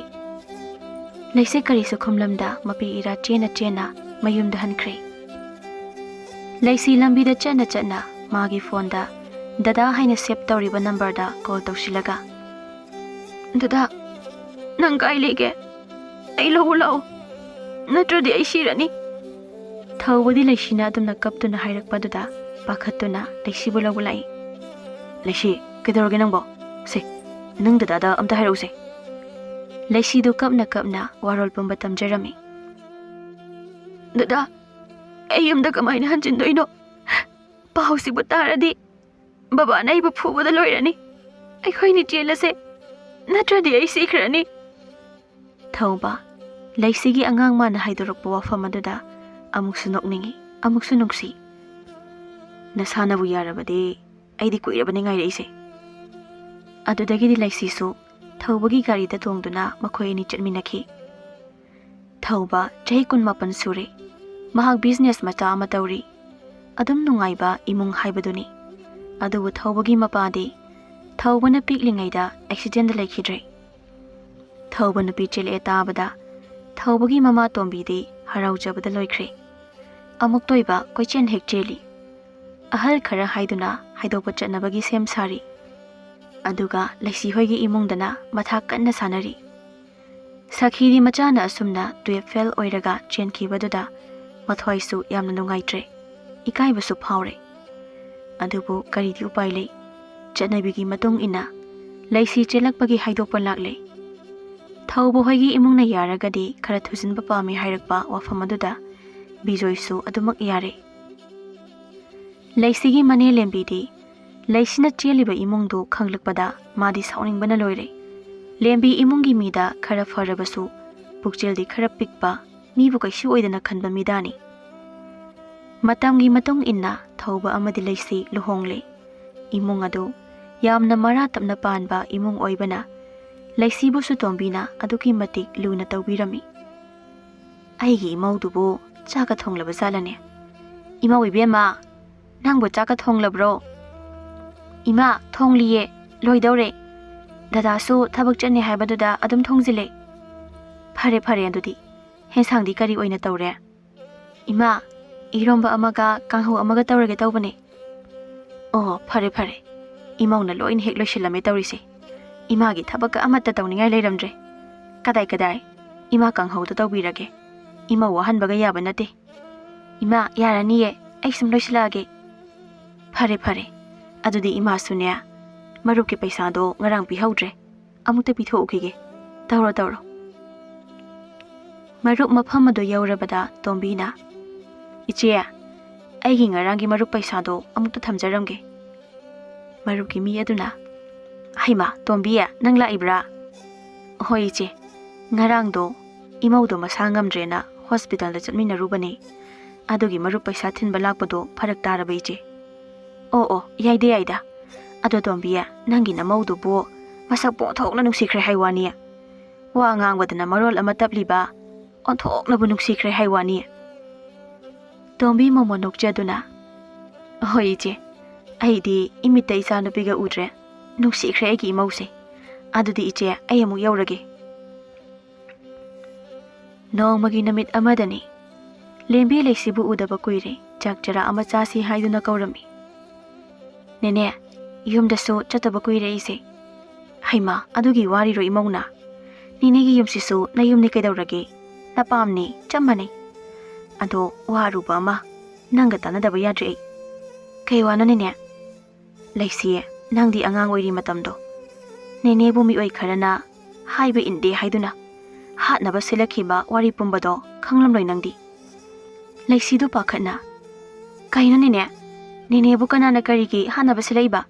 ꯂꯩꯁꯤ ꯀꯔꯤꯁꯨ ꯈꯨꯝꯂꯝꯗ ꯃꯄꯤ ꯏꯔꯥ ꯆꯦꯟꯅ ꯆꯦꯟꯅ ꯃꯌꯨꯝꯗ ꯍꯟꯈ꯭ꯔꯦ꯫ ꯂꯩꯁꯤ ꯂꯝꯕꯤꯗ ꯆꯠꯅ ꯆꯠꯅ ꯃꯥꯒꯤ ꯐꯣꯟꯗ ꯗꯗꯥ ꯍꯥꯏꯅ ꯁꯦꯚ ꯇꯧꯔꯤꯕ ꯅꯝꯕꯔꯗ ꯀꯣꯜ ꯇꯧꯁꯤꯜꯂꯒ, "ꯗꯗꯥ, ꯅꯪ ꯀꯥꯏ ꯂꯩꯒꯦ? ꯑꯩ ꯂꯧꯕ ꯂꯥꯛꯑꯣ, ꯅꯠꯇ꯭ꯔꯗꯤ ꯑꯩ ꯁꯤꯔꯅꯤ꯫" ꯊꯧꯕꯗꯤ ꯂꯩꯁꯤꯅ ꯑꯗꯨꯝꯅ ꯀꯞꯇꯨꯅ ꯍꯥꯏꯔꯛꯄꯗꯨꯗ ꯄꯥꯈꯠꯇꯨꯅ ꯂꯩꯁꯤꯕꯨ ꯂꯧꯕ ꯂꯥꯛꯏ꯫ "ꯂꯩꯁꯤ, ꯀꯩꯗꯧꯔꯒꯦ ꯅꯪꯕꯣ? ꯁꯦ, ꯅꯪ ꯗꯗꯥꯗ ꯑꯝꯇ ꯍꯥꯏꯔꯛꯎꯁꯦ꯫" ꯂꯩꯁꯤꯗꯨ ꯀꯞꯅ ꯀꯞꯅ ꯋꯥꯔꯣꯜ ꯄꯨꯝꯕ ꯇꯝꯖꯔꯝꯃꯤ꯫ "ꯗꯗꯥ, ꯑꯩ ꯌꯨꯝꯗ ꯀꯃꯥꯏꯅ ꯍꯟꯖꯤꯟꯗꯣꯏꯅꯣ? ꯄꯥꯎꯁꯤꯕꯨ ꯇꯥꯔꯗꯤ ꯕꯕꯥꯅ ꯑꯩꯕꯨ ꯐꯨꯕꯗ ꯂꯣꯏꯔꯅꯤ꯫ ꯑꯩꯈꯣꯏꯅꯤ ꯆꯦꯜꯂꯁꯦ, ꯅꯠꯇ꯭ꯔꯗꯤ ꯑꯩ ꯁꯤꯈ꯭ꯔꯅꯤ꯫ ꯊꯧꯕ, ꯂꯩꯁꯤꯒꯤ ꯑꯉꯥꯡ ꯃꯥꯅ ꯍꯥꯏꯗꯣꯔꯛꯄ ꯋꯥꯐꯝ ꯑꯗꯨꯗ ꯑꯃꯨꯛꯁꯨ ꯅꯣꯛꯅꯤꯡꯏ, ꯑꯃꯨꯛꯁꯨ ꯅꯨꯡꯁꯤ꯫ "ꯅꯁꯥꯅꯕꯨ ꯌꯥꯔꯕꯗꯤ ꯑꯩꯗꯤ ꯀꯨꯏꯔꯕꯅꯤ ꯉꯥꯏꯔꯛꯏꯁꯦ"꯫ ꯑꯗꯨꯗꯒꯤꯗꯤ ꯂꯩꯁꯤꯁꯨ ꯊꯧꯕꯒꯤ ꯒꯥꯔꯤꯗ ꯇꯣꯡꯗꯨꯅ ꯃꯈꯣꯏ ꯑꯅꯤ ꯆꯠꯃꯤꯟꯅꯈꯤ꯫ ꯊꯧꯕ ꯆꯍꯤ ꯀꯨꯟꯃꯥꯄꯟ ꯁꯨꯔꯦ꯫ ꯃꯍꯥꯛ ꯕꯤꯖꯤꯅꯦꯁ ꯃꯆꯥ ꯑꯃ ꯇꯧꯔꯤ꯫ ꯑꯗꯨꯝ ꯅꯨꯡꯉꯥꯏꯕ ꯏꯃꯨꯡ ꯍꯥꯏꯕꯗꯨꯅꯤ꯫ ꯑꯗꯨꯕꯨ ꯊꯧꯕꯒꯤ ꯃꯄꯥꯗꯤ ꯊꯧꯕꯅ ꯄꯤꯛꯂꯤꯉꯩꯗ ꯑꯦꯛꯁꯤꯗꯦꯟꯗ ꯂꯩꯈꯤꯗ꯭ꯔꯦ꯫ ꯊꯧꯕ ꯅꯨꯄꯤ ꯆꯦꯜꯂꯛꯑꯦ ꯇꯥꯕꯗ ꯊꯧꯕꯒꯤ ꯃꯃꯥ ꯇꯣꯝꯕꯤꯗꯤ ꯍꯔꯥꯎꯖꯕꯗ ꯂꯣꯏꯈ꯭ꯔꯦ꯫ ꯑꯃꯨꯛꯇ ꯑꯣꯏꯕ ꯀꯣꯏꯆꯦꯟ ꯍꯦꯛ ꯆꯦꯜꯂꯤ꯫ ꯑꯍꯜ ꯈꯔ ꯍꯥꯏꯗꯨꯅ ꯍꯥꯏꯗꯣꯛꯄ ꯆꯠꯅꯕꯒꯤ ꯁꯦꯝ ꯁꯥꯔꯤ꯫ ꯑꯗꯨꯒ ꯂꯩꯁꯤ ꯍꯣꯏꯒꯤ ꯏꯃꯨꯡꯗꯅ ꯃꯊꯥ ꯀꯟꯅ ꯁꯥꯟꯅꯔꯤ꯫ ꯁꯈꯤꯗꯤ ꯃꯆꯥꯅ ꯑꯁꯨꯝꯅ ꯇꯨꯌꯦꯜꯐ ꯐꯦꯜ ꯑꯣꯏꯔꯒ ꯆꯦꯟꯈꯤꯕꯗꯨꯗ ꯃꯊ꯭ꯋꯥꯏꯁꯨ ꯌꯥꯝꯅ ꯅꯨꯡꯉꯥꯏꯇ꯭ꯔꯦ, ꯏꯀꯥꯏꯕꯁꯨ ꯐꯥꯎꯔꯦ꯫ ꯑꯗꯨꯕꯨ ꯀꯔꯤꯗꯤ ꯎꯄꯥꯏ ꯂꯩ? ꯆꯠꯅꯕꯤꯒꯤ ꯃꯇꯨꯡ ꯏꯟꯅ ꯂꯩꯁꯤ ꯆꯦꯜꯂꯛꯄꯒꯤ ꯍꯥꯏꯗꯣꯛꯄ ꯂꯥꯛꯂꯦ꯫ ꯊꯧꯕ ꯍꯣꯏꯒꯤ ꯏꯃꯨꯡꯅ ꯌꯥꯔꯒꯗꯤ ꯈꯔ ꯊꯨꯖꯤꯟꯕ ꯄꯥꯝꯃꯤ ꯍꯥꯏꯔꯛꯄ ꯋꯥꯐꯝ ꯑꯗꯨꯗ ꯕꯤꯖꯣꯏꯁꯨ ꯑꯗꯨꯃꯛ ꯌꯥꯔꯦ꯫ ꯂꯩꯁꯤꯒꯤ ꯃꯅꯦ ꯂꯦꯝꯕꯤꯗꯤ ꯂꯩꯁꯤꯅ ꯆꯦꯜꯂꯤꯕ ꯏꯃꯨꯡꯗꯨ ꯈꯪꯂꯛꯄꯗ ꯃꯥꯗꯤ ꯁꯥꯎꯅꯤꯡꯕꯅ ꯂꯣꯏꯔꯦ꯫ ꯂꯦꯝꯕꯤ ꯏꯃꯨꯡꯒꯤ ꯃꯤꯗ ꯈꯔ ꯐꯔꯕꯁꯨ ꯄꯨꯛꯆꯦꯜꯗꯤ ꯈꯔ ꯄꯤꯛꯄ, ꯃꯤꯕꯨ ꯀꯩꯁꯨ ꯑꯣꯏꯗꯅ ꯈꯟꯕ ꯃꯤꯗꯥꯅꯤ꯫ ꯃꯇꯝꯒꯤ ꯃꯇꯨꯡ ꯏꯟꯅ ꯊꯧꯕ ꯑꯃꯗꯤ ꯂꯩꯁꯤ ꯂꯨꯍꯣꯡꯂꯦ꯫ ꯏꯃꯨꯡ ꯑꯗꯨ ꯌꯥꯝꯅ ꯃꯔꯥ ꯇꯞꯅ ꯄꯥꯟꯕ ꯏꯃꯨꯡ ꯑꯣꯏꯕꯅ ꯂꯩꯁꯤꯕꯨꯁꯨ ꯇꯣꯝꯕꯤꯅ ꯑꯗꯨꯛꯀꯤ ꯃꯇꯤꯛ ꯂꯨꯅ ꯇꯧꯕꯤꯔꯝꯃꯤ꯫ "ꯑꯩꯒꯤ ꯏꯃꯧꯗꯨꯕꯨ ꯆꯥꯛꯀ ꯊꯣꯡꯂꯕ ꯖꯥꯠꯂꯅꯦ? ꯏꯃꯧ ꯏꯕꯦꯝꯃ, ꯅꯪꯕꯨ ꯆꯥꯛꯀ ꯊꯣꯡꯂꯕ꯭ꯔꯣ?" "ꯏꯃꯥ, ꯊꯣꯡꯂꯤꯌꯦ, ꯂꯣꯏꯗꯧꯔꯦ꯫ ꯗꯗꯥꯁꯨ ꯊꯕꯛ ꯆꯠꯅꯤ ꯍꯥꯏꯕꯗꯨꯗ ꯑꯗꯨꯝ ꯊꯣꯡꯖꯤꯜꯂꯦ"꯫ "ꯐꯔꯦ ꯐꯔꯦ, ꯑꯗꯨꯗꯤ ꯍꯦꯟꯁꯥꯡꯗꯤ ꯀꯔꯤ ꯑꯣꯏꯅ ꯇꯧꯔꯦ?" "ꯏꯃꯥ, ꯏꯔꯣꯝꯕ ꯑꯃꯒ ꯀꯥꯡꯍꯧ ꯑꯃꯒ ꯇꯧꯔꯒꯦ ꯇꯧꯕꯅꯦ"꯫ "ꯑꯣ, ꯐꯔꯦ ꯐꯔꯦ, ꯏꯃꯧꯅ ꯂꯣꯏꯅ ꯍꯦꯛ ꯂꯣꯏꯁꯤꯜꯂꯝꯃꯦ ꯇꯧꯔꯤꯁꯦ꯫ ꯏꯃꯥꯒꯤ ꯊꯕꯛꯀ ꯑꯃꯠꯇ ꯇꯧꯅꯤꯡꯉꯥꯏ ꯂꯩꯔꯝꯗ꯭ꯔꯦ꯫ ꯀꯗꯥꯏ ꯀꯗꯥꯏ, ꯏꯃꯥ ꯀꯥꯡꯍꯧꯗꯣ ꯇꯧꯕꯤꯔꯒꯦ꯫ ꯏꯃꯧ ꯋꯥꯍꯟꯕꯒ ꯌꯥꯕ ꯅꯠꯇꯦ"꯫ "ꯏꯃꯥ, ꯌꯥꯔꯅꯤꯌꯦ, ꯑꯩ ꯁꯨꯝ ꯂꯣꯏꯁꯤꯜꯂꯛꯑꯒꯦ"꯫ "ꯐꯔꯦ ꯐꯔꯦ, ꯑꯗꯨꯗꯤ ꯏꯃꯥꯁꯨꯅꯦ, ꯃꯔꯨꯞꯀꯤ ꯄꯩꯁꯥꯗꯣ ꯉꯔꯥꯡ ꯄꯤꯍꯧꯗ꯭ꯔꯦ, ꯑꯃꯨꯛꯇ ꯄꯤꯊꯣꯛꯎꯈꯤꯒꯦ꯫ ꯇꯧꯔꯣ ꯇꯧꯔꯣ"꯫ ꯃꯔꯨꯞ ꯃꯐꯝ ꯑꯗꯨ ꯌꯧꯔꯕꯗ ꯇꯣꯝꯕꯤꯅ, "ꯏꯆꯦ, ꯑꯩꯒꯤ ꯉꯔꯥꯡꯒꯤ ꯃꯔꯨꯞ ꯄꯩꯁꯥꯗꯣ ꯑꯃꯨꯛꯇ ꯊꯝꯖꯔꯝꯒꯦ꯫" ꯃꯔꯨꯞꯀꯤ ꯃꯤ ꯑꯗꯨꯅ, "ꯍꯩꯃꯥ, ꯇꯣꯝꯕꯤ, ꯅꯪ ꯂꯥꯛꯏꯕ꯭ꯔꯥ?" "ꯍꯣꯏ ꯏꯆꯦ, ꯉꯔꯥꯡꯗꯣ ꯏꯃꯧꯗꯣ ꯃꯁꯥ ꯉꯝꯗ꯭ꯔꯦꯅ ꯍꯣꯁꯄꯤꯇꯥꯜꯗ ꯆꯠꯃꯤꯟꯅꯔꯨꯕꯅꯦ꯫ ꯑꯗꯨꯒꯤ ꯃꯔꯨꯞ ꯄꯩꯁꯥ ꯊꯤꯟꯕ ꯂꯥꯛꯄꯗꯣ ꯐꯔꯛ ꯇꯥꯔꯕ ꯏꯆꯦ꯫" "ꯑꯣ ꯑꯣ, ꯌꯥꯏꯗ ꯌꯥꯏꯗ꯫ ꯑꯗꯣ ꯇꯣꯝꯕꯤ, ꯅꯪꯒꯤ ꯅꯃꯧꯗꯨꯕꯨ ꯃꯁꯛ ꯄꯣꯛꯊꯣꯛꯅ ꯅꯨꯡꯁꯤꯈ꯭ꯔꯦ ꯍꯥꯏ ꯋꯥꯅꯤ꯫ ꯋꯥ ꯉꯥꯡꯕꯗꯅ ꯃꯔꯣꯜ ꯑꯃ ꯇꯞꯂꯤꯕ, ꯑꯣꯟꯊꯣꯛꯅꯕꯨ ꯅꯨꯡꯁꯤꯈ꯭ꯔꯦ ꯍꯥꯏ ꯋꯥꯅꯤ꯫" ꯇꯣꯝꯕꯤ ꯃꯣꯃꯣꯟ ꯅꯣꯛꯆꯗꯨꯅ, "ꯍꯣꯏ ꯏꯆꯦ, ꯑꯩꯗꯤ ꯏꯃꯤꯠꯇ ꯏꯆꯥꯅꯨꯄꯤꯒ ꯎꯗ꯭ꯔꯦ꯫ ꯅꯨꯡꯁꯤꯈ꯭ꯔꯦ ꯑꯩꯒꯤ ꯏꯃꯧꯁꯦ꯫ ꯑꯗꯨꯗꯤ ꯏꯆꯦ, ꯑꯩ ꯑꯃꯨꯛ ꯌꯧꯔꯒꯦ꯫" ꯅꯣꯡꯃꯒꯤ ꯅꯨꯃꯤꯠ ꯑꯃꯗꯅꯤ꯫ ꯂꯦꯝꯕꯤ ꯂꯩꯁꯤꯕꯨ ꯎꯗꯕ ꯀꯨꯏꯔꯦ, ꯆꯥꯛ ꯆꯔꯥ ꯑꯃ ꯆꯥꯁꯤ ꯍꯥꯏꯗꯨꯅ ꯀꯧꯔꯝꯃꯤ꯫ "ꯅꯦꯅꯦ, ꯌꯨꯝꯗꯁꯨ ꯆꯠꯇꯕ ꯀꯨꯏꯔꯦ ꯑꯩꯁꯦ꯫" "ꯍꯩꯃꯥ, ꯑꯗꯨꯒꯤ ꯋꯥꯔꯤꯔꯣ ꯏꯃꯧꯅ? ꯅꯦꯅꯦꯒꯤ ꯌꯨꯝꯁꯤꯁꯨ ꯅꯌꯨꯝꯅꯤ ꯀꯩꯗꯧꯔꯒꯦ? ꯅꯄꯥꯝꯅꯤ, ꯆꯞ ꯃꯥꯟꯅꯩ꯫ ꯑꯗꯣ ꯋꯥ ꯑꯔꯨꯕ ꯑꯃ ꯅꯪꯒ ꯇꯥꯟꯅꯗꯕ ꯌꯥꯗ꯭ꯔꯦ ꯑꯩ꯫" "ꯀꯩ ꯋꯥꯅꯣ ꯅꯦꯅꯦ?" "ꯂꯩꯁꯤ, ꯅꯪꯗꯤ ꯑꯉꯥꯡ ꯑꯣꯏꯔꯤ ꯃꯇꯝꯗꯣ ꯅꯦꯅꯦꯕꯨ ꯃꯤꯑꯣꯏ ꯈꯔꯅ ꯍꯥꯏꯕ ꯏꯟꯗꯦ ꯍꯥꯏꯗꯨꯅ ꯍꯥꯠꯅꯕ ꯁꯤꯜꯂꯛꯈꯤꯕ ꯋꯥꯔꯤ ꯄꯨꯝꯕꯗꯣ ꯈꯪꯂꯝꯂꯣꯏ ꯅꯪꯗꯤ꯫" ꯂꯩꯁꯤꯗꯨ ꯄꯥꯈꯠꯅ, "ꯀꯩꯅꯣ ꯅꯦꯅꯦ? ꯅꯦꯅꯦꯕꯨ ꯀꯅꯥꯅ ꯀꯔꯤꯒꯤ ꯍꯥꯠꯅꯕ ꯁꯤꯜꯂꯛꯏꯕ?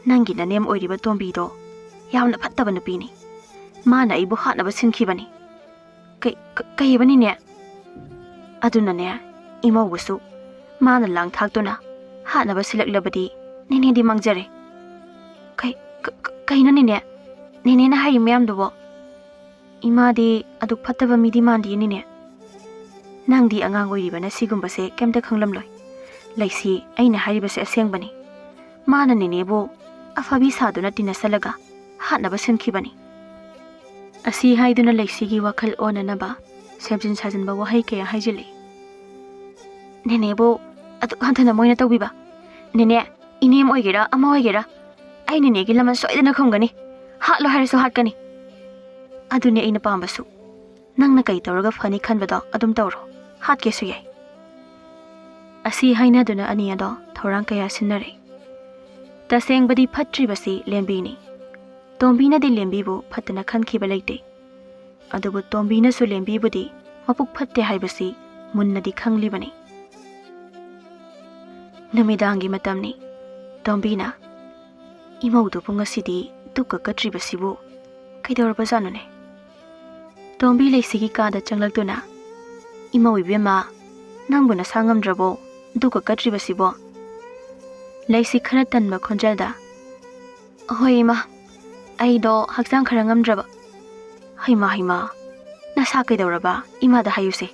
ꯅꯪꯒꯤ ꯅꯅꯦꯝ ꯑꯣꯏꯔꯤꯕ ꯇꯣꯝꯕꯤꯗꯣ ꯌꯥꯝꯅ ꯐꯠꯇꯕ ꯅꯨꯄꯤꯅꯤ꯫ ꯃꯥꯅ ꯑꯩꯕꯨ ꯍꯥꯠꯅꯕ ꯁꯤꯟꯈꯤꯕꯅꯤ꯫" "ꯀꯩ, ꯀ-, ꯀꯩ ꯍꯥꯏꯕ ꯅꯦꯅꯦ?" "ꯑꯗꯨꯅꯅꯦ, ꯏꯃꯧꯕꯨꯁꯨ ꯃꯥꯅ ꯂꯥꯡ ꯊꯥꯛꯇꯨꯅ ꯍꯥꯠꯅꯕ ꯁꯤꯜꯂꯛꯂꯕꯗꯤ ꯅꯦꯅꯦꯗꯤ ꯃꯥꯡꯖꯔꯦ꯫" "ꯀꯩ, ꯀ-, ꯀ-, ꯀꯩꯅꯣ ꯅꯦꯅꯦ? ꯅꯦꯅꯦꯅ ꯍꯥꯏꯔꯤ ꯃꯌꯥꯝꯗꯨꯕꯣ?" "ꯏꯃꯥꯗꯤ ꯑꯗꯨꯛ ꯐꯠꯇꯕ ꯃꯤꯗꯤ ꯃꯥꯟꯗꯤꯌꯦ ꯅꯦꯅꯦ꯫" "ꯅꯪꯗꯤ ꯑꯉꯥꯡ ꯑꯣꯏꯔꯤꯕꯅ ꯁꯤꯒꯨꯝꯕꯁꯦ ꯀꯩꯝꯇ ꯈꯪꯂꯝꯂꯣꯏ꯫ ꯂꯩꯁꯤ, ꯑꯩꯅ ꯍꯥꯏꯔꯤꯕꯁꯦ ꯑꯁꯦꯡꯕꯅꯤ꯫ ꯃꯥꯅ ꯅꯦꯅꯦꯕꯨ ꯑꯐꯕꯤ ꯁꯥꯗꯨꯅ ꯇꯤꯟꯅꯁꯜꯂꯒ ꯍꯥꯠꯅꯕ ꯁꯤꯟꯈꯤꯕꯅꯤ꯫" ꯑꯁꯤ ꯍꯥꯏꯗꯨꯅ ꯂꯩꯁꯤꯒꯤ ꯋꯥꯈꯜ ꯑꯣꯟꯅꯅꯕ ꯁꯦꯝꯖꯤꯟ ꯁꯥꯖꯤꯟꯕ ꯋꯥꯍꯩ ꯀꯌꯥ ꯍꯥꯏꯖꯤꯜꯂꯤ꯫ "ꯅꯦꯅꯦꯕꯨ ꯑꯗꯨꯛ ꯍꯟꯊꯅ ꯃꯣꯏꯅ ꯇꯧꯕꯤꯕ? ꯅꯦꯅꯦ, ꯏꯅꯦꯝ ꯑꯣꯏꯒꯦꯔꯥ ꯑꯃ ꯑꯣꯏꯒꯦꯔꯥ, ꯑꯩ ꯅꯦꯅꯦꯒꯤ ꯂꯃꯟ ꯁꯣꯏꯗꯅ ꯈꯨꯝꯒꯅꯤ꯫ ꯍꯥꯠꯂꯣ ꯍꯥꯏꯔꯁꯨ ꯍꯥꯠꯀꯅꯤ꯫ ꯑꯗꯨꯅꯤ ꯑꯩꯅ ꯄꯥꯝꯕꯁꯨ꯫ ꯅꯪꯅ ꯀꯩ ꯇꯧꯔꯒ ꯐꯅꯤ ꯈꯟꯕꯗꯣ ꯑꯗꯨꯝ ꯇꯧꯔꯣ꯫ ꯍꯥꯠꯀꯦꯁꯨ ꯌꯥꯏ꯫" ꯑꯁꯤ ꯍꯥꯏꯅꯗꯨꯅ ꯑꯅꯤ ꯑꯗꯣ ꯊꯧꯔꯥꯡ ꯀꯌꯥ ꯁꯤꯟꯅꯔꯦ꯫ ꯇꯁꯦꯡꯕꯗꯤ ꯐꯠꯇ꯭ꯔꯤꯕꯁꯤ ꯂꯦꯝꯕꯤꯅꯤ꯫ ꯇꯣꯝꯕꯤꯅꯗꯤ ꯂꯦꯝꯕꯤꯕꯨ ꯐꯠꯇꯅ ꯈꯟꯈꯤꯕ ꯂꯩꯇꯦ꯫ ꯑꯗꯨꯕꯨ ꯇꯣꯝꯕꯤꯅꯁꯨ ꯂꯦꯝꯕꯤꯕꯨꯗꯤ ꯃꯄꯨꯛ ꯐꯠꯇꯦ ꯍꯥꯏꯕꯁꯤ ꯃꯨꯟꯅꯗꯤ ꯈꯪꯂꯤꯕꯅꯤ꯫ ꯅꯨꯃꯤꯗꯥꯡꯒꯤ ꯃꯇꯝꯅꯤ꯫ ꯇꯣꯝꯕꯤꯅ, "ꯏꯃꯧꯗꯨꯕꯨ ꯉꯁꯤꯗꯤ ꯗꯨꯛꯀ ꯀꯠꯇ꯭ꯔꯤꯕꯁꯤꯕꯨ ꯀꯩꯗꯧꯔꯕꯖꯥꯠꯅꯣꯅꯦ?" ꯇꯣꯝꯕꯤ ꯂꯩꯁꯤꯒꯤ ꯀꯥꯗ ꯆꯪꯂꯛꯇꯨꯅ, "ꯏꯃꯧ ꯏꯕꯦꯝꯃ, ꯅꯪꯕꯨ ꯅꯁꯥ ꯉꯝꯗ꯭ꯔꯕꯣ ꯗꯨꯛꯀ ꯀꯠꯇ꯭ꯔꯤꯕꯁꯤꯕꯣ?" ꯂꯩꯁꯤ ꯈꯔ ꯇꯟꯕ ꯈꯣꯟꯖꯦꯜꯗ, "ꯍꯣꯏ ꯏꯃꯥ, ꯑꯩꯗꯣ ꯍꯛꯆꯥꯡ ꯈꯔ ꯉꯝꯗ꯭ꯔꯕ꯫" "ꯍꯩꯃꯥ ꯍꯩꯃꯥ, ꯅꯁꯥ ꯀꯩꯗꯧꯔꯕ? ꯏꯃꯥꯗ ꯍꯥꯏꯌꯨꯁꯦ꯫"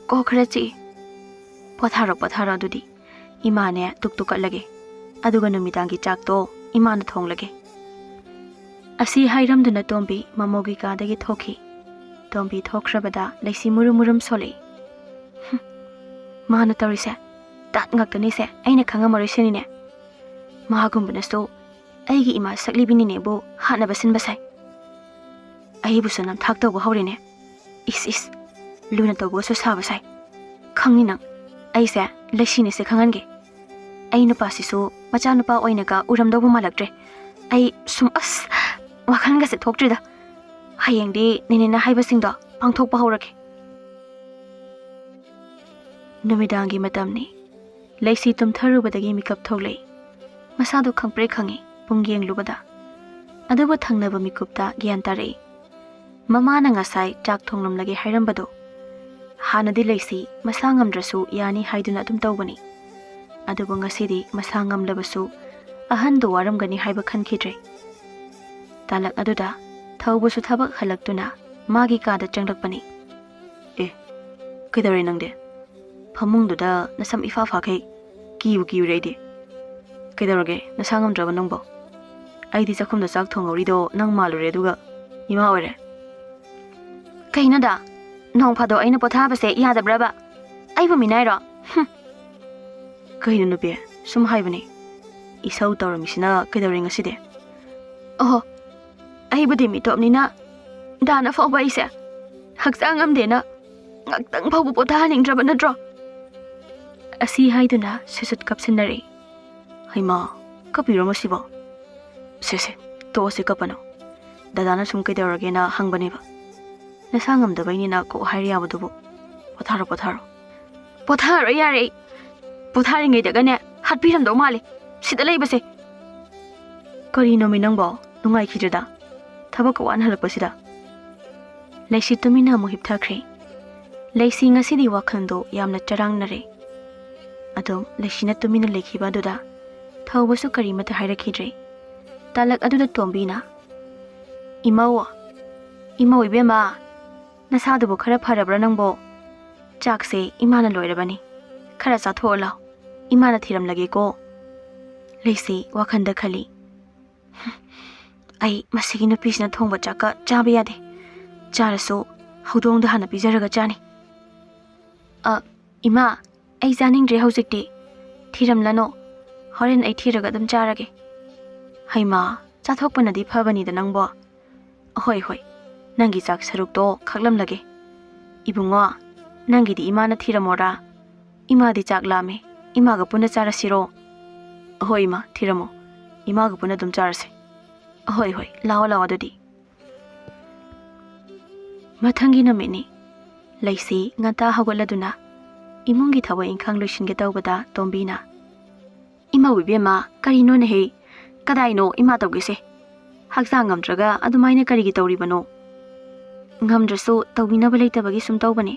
"ꯀꯣꯛ ꯈꯔ ꯆꯤꯛꯏ꯫" "ꯄꯣꯊꯥꯔꯣ ꯄꯣꯊꯥꯔꯣ ꯑꯗꯨꯗꯤ, ꯏꯃꯥꯅꯦ ꯗꯨꯛꯇꯨ ꯀꯠꯂꯒꯦ, ꯑꯗꯨꯒ ꯅꯨꯃꯤꯗꯥꯡꯒꯤ ꯆꯥꯛꯇꯣ ꯏꯃꯥꯅ ꯊꯣꯡꯂꯒꯦ꯫" ꯑꯁꯤ ꯍꯥꯏꯔꯝꯗꯨꯅ ꯇꯣꯝꯕꯤ ꯃꯃꯧꯒꯤ ꯀꯥꯗꯒꯤ ꯊꯣꯛꯈꯤ꯫ ꯇꯣꯝꯕꯤ ꯊꯣꯛꯈ꯭ꯔꯕꯗ ꯂꯩꯁꯤ ꯃꯨꯔꯨꯝ ꯃꯨꯔꯨꯝ ꯁꯣꯜꯂꯛꯏ꯫ "ꯍꯨꯝ, ꯃꯥꯅ ꯇꯧꯔꯤꯁꯦ ꯇꯥꯠ ꯉꯥꯛꯇꯅꯤꯁꯦ, ꯑꯩꯅ ꯈꯪꯉꯝꯃꯔꯣꯏ ꯁꯤꯅꯤꯅꯦ꯫ ꯃꯥꯒꯨꯝꯕꯅꯁꯨ ꯑꯩꯒꯤ ꯏꯃꯥ ꯁꯛꯂꯤꯕꯤꯅꯤꯅꯦꯕꯨ ꯍꯥꯠꯅꯕ ꯁꯤꯟꯕ ꯁꯥꯏ꯫ ꯑꯩꯕꯨꯁꯨ ꯅꯝꯊꯥꯛ ꯇꯧꯕ ꯍꯧꯔꯦꯅꯦ꯫ ꯏꯁ ꯏꯁ, ꯂꯨꯅ ꯇꯧꯕꯒꯁꯨ ꯁꯥꯕ ꯁꯥꯏ꯫ ꯈꯪꯅꯤ ꯅꯪ, ꯑꯩꯁꯦ ꯂꯩꯁꯤꯅꯦꯁꯦ ꯈꯪꯍꯟꯒꯦ꯫ ꯑꯩ ꯅꯨꯄꯥꯁꯤꯁꯨ ꯃꯆꯥꯅꯨꯄꯥ ꯑꯣꯏꯅꯒ ꯎꯔꯝꯗꯧꯕ ꯃꯥꯜꯂꯛꯇ꯭ꯔꯦ꯫ ꯑꯩ ꯁꯨꯝ ꯑꯁ, ꯋꯥꯈꯜꯒꯁꯦ ꯊꯣꯛꯇ꯭ꯔꯤꯗ꯫ ꯍꯌꯦꯡꯗꯤ ꯅꯦꯅꯦꯅ ꯍꯥꯏꯕꯁꯤꯡꯗꯣ ꯄꯥꯡꯊꯣꯛꯄ ꯍꯧꯔꯒꯦ꯫" ꯅꯨꯃꯤꯗꯥꯡꯒꯤ ꯃꯇꯝꯅꯤ꯫ ꯂꯩꯁꯤ ꯇꯨꯝꯊꯔꯨꯕꯗꯒꯤ ꯃꯤꯀꯞ ꯊꯣꯛꯂꯛꯏ꯫ ꯃꯁꯥꯗꯣ ꯈꯪꯄ꯭ꯔꯦꯛ ꯈꯪꯉꯤ ꯄꯨꯡ ꯌꯦꯡꯂꯨꯕꯗ꯫ ꯑꯗꯨꯕꯨ ꯊꯪꯅꯕ ꯃꯤꯀꯨꯞꯇ ꯒ꯭ꯌꯥꯟ ꯇꯥꯔꯛꯏ꯫ ꯃꯃꯥꯅ ꯉꯁꯥꯏ ꯆꯥꯛ ꯊꯣꯡꯂꯝꯂꯒꯦ ꯍꯥꯏꯔꯝꯕꯗꯣ꯫ ꯍꯥꯟꯅꯗꯤ ꯂꯩꯁꯤ ꯃꯁꯥ ꯉꯝꯗ꯭ꯔꯁꯨ ꯌꯥꯅꯤ ꯍꯥꯏꯗꯨꯅ ꯑꯗꯨꯝ ꯇꯧꯕꯅꯤ꯫ ꯑꯗꯨꯕꯨ ꯉꯁꯤꯗꯤ ꯃꯁꯥ ꯉꯝꯂꯕꯁꯨ ꯑꯍꯟꯗꯨ ꯋꯥꯔꯝꯒꯅꯤ ꯍꯥꯏꯕ ꯈꯟꯈꯤꯗ꯭ꯔꯦ꯫ ꯇꯥꯂꯛ ꯑꯗꯨꯗ ꯊꯧꯕꯁꯨ ꯊꯕꯛ ꯍꯜꯂꯛꯇꯨꯅ ꯃꯥꯒꯤ ꯀꯥꯗ ꯆꯪꯂꯛꯄꯅꯤ꯫ "ꯑꯦ, ꯀꯩꯗꯧꯔꯦ ꯅꯪꯗꯤ? ꯐꯃꯨꯡꯗꯨꯗ ꯅꯁꯝ ꯏꯐꯥ ꯐꯥꯈꯩ ꯀꯤꯕꯨ ꯀꯤꯔꯨꯔꯦ ꯑꯩꯗꯤ꯫ ꯀꯩꯗꯧꯔꯒꯦ, ꯅꯁꯥ ꯉꯝꯗ꯭ꯔꯕ ꯅꯪꯕꯣ? ꯑꯩꯗꯤ ꯆꯥꯛꯈꯨꯝꯗ ꯆꯥꯛ ꯊꯣꯡꯍꯧꯔꯤꯗꯣ ꯅꯪ ꯃꯥꯜꯂꯨꯔꯦ, ꯑꯗꯨꯒ ꯏꯃꯥ ꯑꯣꯏꯔꯦ꯫" "ꯀꯩꯅꯣꯗ, ꯅꯣꯡ ꯐꯥꯗꯣꯛ ꯑꯩꯅ ꯄꯣꯊꯥꯕꯁꯦ ꯌꯥꯗꯕ꯭ꯔꯕ? ꯑꯩꯕꯨ ꯃꯤꯅꯥꯏꯔꯣ? ꯍꯨꯝ!" "ꯀꯩꯅꯣ ꯅꯨꯄꯤ, ꯁꯨꯝ ꯍꯥꯏꯕꯅꯤ꯫ ꯏꯁꯧ ꯇꯧꯔꯝꯃꯤꯁꯤꯅ ꯀꯩꯗꯧꯔꯦ ꯉꯁꯤꯗꯤ?" "ꯑꯣꯍꯣ, ꯑꯩꯕꯨꯗꯤ ꯃꯤꯇꯣꯞꯅꯤꯅ ꯗꯥꯅ ꯐꯥꯎꯕ ꯑꯩꯁꯦ ꯍꯛꯆꯥꯡ ꯉꯝꯗꯦꯅ ꯉꯥꯛꯇꯪ ꯐꯥꯎꯕ ꯄꯣꯊꯥꯍꯟꯅꯤꯡꯗ꯭ꯔꯕ ꯅꯠꯇ꯭ꯔꯣ?" ꯑꯁꯤ ꯍꯥꯏꯗꯨꯅ ꯁꯨꯁꯨꯠ ꯀꯞꯁꯤꯟꯅꯔꯛꯏ꯫ "ꯍꯩꯃꯥ, ꯀꯞꯄꯤꯔꯣ ꯃꯁꯤꯕꯣ? ꯁꯦ ꯁꯦ, ꯇꯣꯛꯑꯁꯤ, ꯀꯞꯄꯅꯨ꯫ ꯗꯗꯥꯅ ꯁꯨꯝ ꯀꯩꯗꯧꯔꯒꯦꯅ ꯍꯪꯕꯅꯦꯕ꯫ ꯅꯁꯥ ꯉꯝꯗꯕꯩꯅꯤꯅ ꯀꯣꯛ ꯍꯥꯏꯔ ꯌꯥꯕꯗꯨꯕꯨ꯫ ꯄꯣꯊꯥꯔꯣ, ꯄꯣꯊꯥꯔꯣ꯫ ꯄꯣꯊꯥꯔꯣꯏ, ꯌꯥꯔꯦ ꯑꯩ꯫ ꯄꯣꯊꯥꯔꯤꯉꯩꯗꯒꯅꯦ ꯍꯥꯠꯄꯤꯔꯝꯗꯧ ꯃꯥꯜꯂꯦ ꯁꯤꯗ ꯂꯩꯕꯁꯦ꯫ ꯀꯔꯤꯅꯣꯃꯤ ꯅꯪꯕꯣ? ꯅꯨꯡꯉꯥꯏꯈꯤꯗ꯭ꯔꯦꯗ꯫ ꯊꯕꯛꯀ ꯋꯥꯅ ꯍꯜꯂꯛꯄꯁꯤꯗ꯫ ꯂꯩꯁꯤ ꯇꯨꯃꯤꯟꯅ ꯑꯃꯨꯛ ꯍꯤꯞꯊꯈ꯭ꯔꯦ꯫ ꯂꯩꯁꯤ ꯉꯁꯤꯗꯤ ꯋꯥꯈꯜꯗꯣ ꯌꯥꯝꯅ ꯆꯔꯥꯡꯅꯔꯦ꯫ ꯑꯗꯨꯝ ꯂꯩꯁꯤꯅ ꯇꯨꯃꯤꯟꯅ ꯂꯩꯈꯤꯕ ꯑꯗꯨꯗ ꯊꯧꯕꯁꯨ ꯀꯔꯤꯃꯠꯇ ꯍꯥꯏꯔꯛꯈꯤꯗ꯭ꯔꯦ꯫ ꯇꯥꯂꯛ ꯑꯗꯨꯗ ꯇꯣꯝꯕꯤꯅ, "ꯏꯃꯧ, ꯏꯃꯧ ꯏꯕꯦꯝꯃ, ꯅꯁꯥꯗꯨꯕꯨ ꯈꯔ ꯐꯔꯕ꯭ꯔꯥ ꯅꯪꯕꯣ? ꯆꯥꯛꯁꯦ ꯏꯃꯥꯅ ꯂꯣꯏꯔꯕꯅꯤ꯫ ꯈꯔ ꯆꯥꯊꯣꯛꯑ ꯂꯥꯎ꯫ ꯏꯃꯥꯅ ꯊꯤꯔꯝꯂꯒꯦꯀꯣ꯫" ꯂꯩꯁꯤ ꯋꯥꯈꯜꯗ ꯈꯜꯂꯤ, "ꯑꯩ ꯃꯁꯤꯒꯤ ꯅꯨꯄꯤꯁꯤꯅ ꯊꯣꯡꯕ ꯆꯥꯛꯀ ꯆꯥꯕ ꯌꯥꯗꯦ꯫ ꯆꯥꯔꯁꯨ ꯍꯧꯗꯣꯡꯗ ꯍꯥꯟꯅ ꯄꯤꯖꯔꯒ ꯆꯥꯅꯤ꯫ ꯑ, ꯏꯃꯥ, ꯑꯩ ꯆꯥꯅꯤꯡꯗ꯭ꯔꯦ ꯍꯧꯖꯤꯛꯇꯤ꯫ ꯊꯤꯔꯝꯂꯅꯣ꯫ ꯍꯣꯔꯦꯟ ꯑꯩ ꯊꯤꯔꯒ ꯑꯗꯨꯝ ꯆꯥꯔꯒꯦ꯫" "ꯍꯩꯃꯥ, ꯆꯥꯊꯣꯛꯄꯅꯗꯤ ꯐꯕꯅꯤꯗ ꯅꯪꯕꯣ꯫" "ꯑꯍꯣꯏ, ꯍꯣꯏ, ꯅꯪꯒꯤ ꯆꯥꯛ ꯁꯔꯨꯛꯇꯣ ꯈꯥꯛꯂꯝꯂꯒꯦ꯫ ꯏꯕꯨꯡꯉꯣ, ꯅꯪꯒꯤꯗꯤ ꯏꯃꯥꯅ ꯊꯤꯔꯝꯃꯣꯔꯥ? ꯏꯃꯥꯗꯤ ꯆꯥꯛ ꯂꯥꯝꯃꯦ꯫ ꯏꯃꯥꯒ ꯄꯨꯟꯅ ꯆꯥꯔꯁꯤꯔꯣ?" "ꯑꯍꯣꯏ ꯏꯃꯥ, ꯊꯤꯔꯝꯃꯣ꯫ ꯏꯃꯥꯒ ꯄꯨꯟꯅ ꯑꯗꯨꯝ ꯆꯥꯔꯁꯦ꯫" "ꯑꯍꯣꯏ, ꯍꯣꯏ, ꯂꯥꯛꯑꯣ, ꯂꯥꯛꯑꯣ ꯑꯗꯨꯗꯤ꯫" ꯃꯊꯪꯒꯤ ꯅꯨꯃꯤꯠꯅꯤ꯫ ꯂꯩꯁꯤ ꯉꯟꯇꯥ ꯍꯧꯒꯠꯂꯗꯨꯅ ꯏꯃꯨꯡꯒꯤ ꯊꯕꯛ ꯏꯪꯈꯥꯡ ꯂꯣꯏꯁꯤꯟꯒꯦ ꯇꯧꯕꯗ ꯇꯣꯝꯕꯤꯅ, "ꯏꯃꯧ ꯏꯕꯦꯝꯃ, ꯀꯔꯤꯅꯣꯅꯦꯍꯦ? ꯀꯗꯥꯏꯅꯣ ꯏꯃꯥ ꯇꯧꯒꯦꯁꯦ? ꯍꯛꯆꯥꯡ ꯉꯝꯗ꯭ꯔꯒ ꯑꯗꯨꯃꯥꯏꯅ ꯀꯔꯤꯒꯤ ꯇꯧꯔꯤꯕꯅꯣ?" "ꯉꯝꯗ꯭ꯔꯁꯨ ꯇꯧꯕꯤꯅꯕ ꯂꯩꯇꯕꯒꯤ ꯁꯨꯝ ꯇꯧꯕꯅꯦ꯫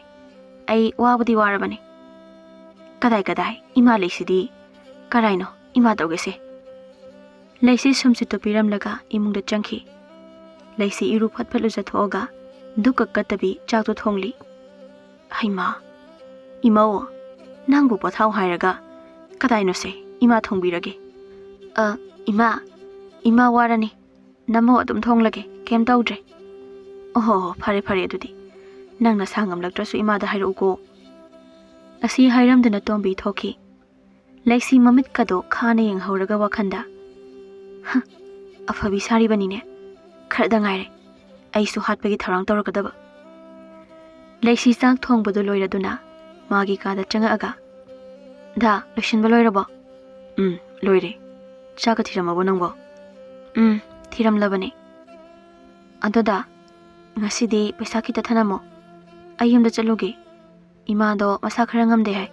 ꯑꯩ ꯋꯥꯕꯗꯤ ꯋꯥꯔꯕꯅꯦ꯫" "ꯀꯗꯥꯏ, ꯀꯗꯥꯏ? ꯏꯃꯥ ꯂꯩꯁꯤꯗꯤ꯫ ꯀꯔꯥꯏꯅꯣ ꯏꯃꯥ ꯇꯧꯒꯦꯁꯦ?" ꯂꯩꯁꯤ ꯁꯨꯝꯁꯤꯠꯇꯨ ꯄꯤꯔꯝꯂꯒ ꯏꯃꯨꯡꯗ ꯆꯪꯈꯤ꯫ ꯂꯩꯁꯤ ꯏꯔꯨ ꯐꯠ ꯐꯠ ꯂꯨꯖꯊꯣꯛꯑꯒ ꯗꯨꯛꯀ ꯀꯠꯇꯕꯤ ꯆꯥꯛꯇꯨ ꯊꯣꯡꯂꯤ꯫ "ꯍꯩꯃꯥ, ꯏꯃꯧ, ꯅꯪꯕꯨ ꯄꯣꯊꯥꯎ ꯍꯥꯏꯔꯒ ꯀꯗꯥꯏꯅꯣꯁꯦ ꯏꯃꯥ ꯊꯣꯡꯕꯤꯔꯒꯦ?" "ꯑ, ꯏꯃꯥ, ꯏꯃꯥ ꯋꯥꯔꯅꯤ꯫ ꯅꯃꯧ ꯑꯗꯨꯝ ꯊꯣꯡꯂꯒꯦ, ꯀꯩꯝ ꯇꯧꯗ꯭ꯔꯦ꯫" "ꯑꯣꯍꯣ, ꯐꯔꯦ, ꯐꯔꯦ ꯑꯗꯨꯗꯤ꯫ ꯅꯪ ꯅꯁꯥ ꯉꯝꯂꯛꯇ꯭ꯔꯁꯨ ꯏꯃꯥꯗ ꯍꯥꯏꯔꯛꯎꯀꯣ꯫" ꯑꯁꯤ ꯍꯥꯏꯔꯝꯗꯅ ꯇꯣꯝꯕꯤ ꯊꯣꯛꯈꯤ꯫ ꯂꯩꯁꯤ ꯃꯃꯤꯠꯀꯗꯣ ꯈꯥꯅ ꯌꯦꯡꯍꯧꯔꯒ ꯋꯥꯈꯟꯗ, "ꯍ, ꯑꯐꯕꯤ ꯁꯥꯔꯤꯕꯅꯤꯅꯦ꯫ ꯈꯔꯗ ꯉꯥꯏꯔꯦ ꯑꯩꯁꯨ ꯍꯥꯠꯄꯒꯤ ꯊꯧꯔꯥꯡ ꯇꯧꯔꯛꯀꯗꯕ꯫" ꯂꯩꯁꯤ ꯆꯥꯛ ꯊꯣꯡꯕꯗꯨ ꯂꯣꯏꯔꯗꯨꯅ ꯃꯥꯒꯤ ꯀꯥꯗ ꯆꯪꯉꯛꯑꯒ, "ꯗꯥ, ꯂꯣꯏꯁꯤꯟꯕ ꯂꯣꯏꯔꯕꯣ?" "ꯎꯝ, ꯂꯣꯏꯔꯦ꯫ ꯆꯥꯛꯀ ꯊꯤꯔꯝꯃꯕꯣ ꯅꯪꯕꯣ?" "ꯎꯝ, ꯊꯤꯔꯝꯂꯕꯅꯦ꯫ ꯑꯗꯣ ꯗꯥ, ꯉꯁꯤꯗꯤ ꯄꯩꯁꯥ ꯈꯤꯇ ꯊꯅꯝꯃꯣ꯫ ꯑꯩ ꯌꯨꯝꯗ ꯆꯠꯂꯨꯒꯦ꯫" ꯏꯃꯥꯗꯣ ꯃꯁꯥ ꯈꯔ ꯉꯝꯗꯦ ꯍꯥꯏ꯫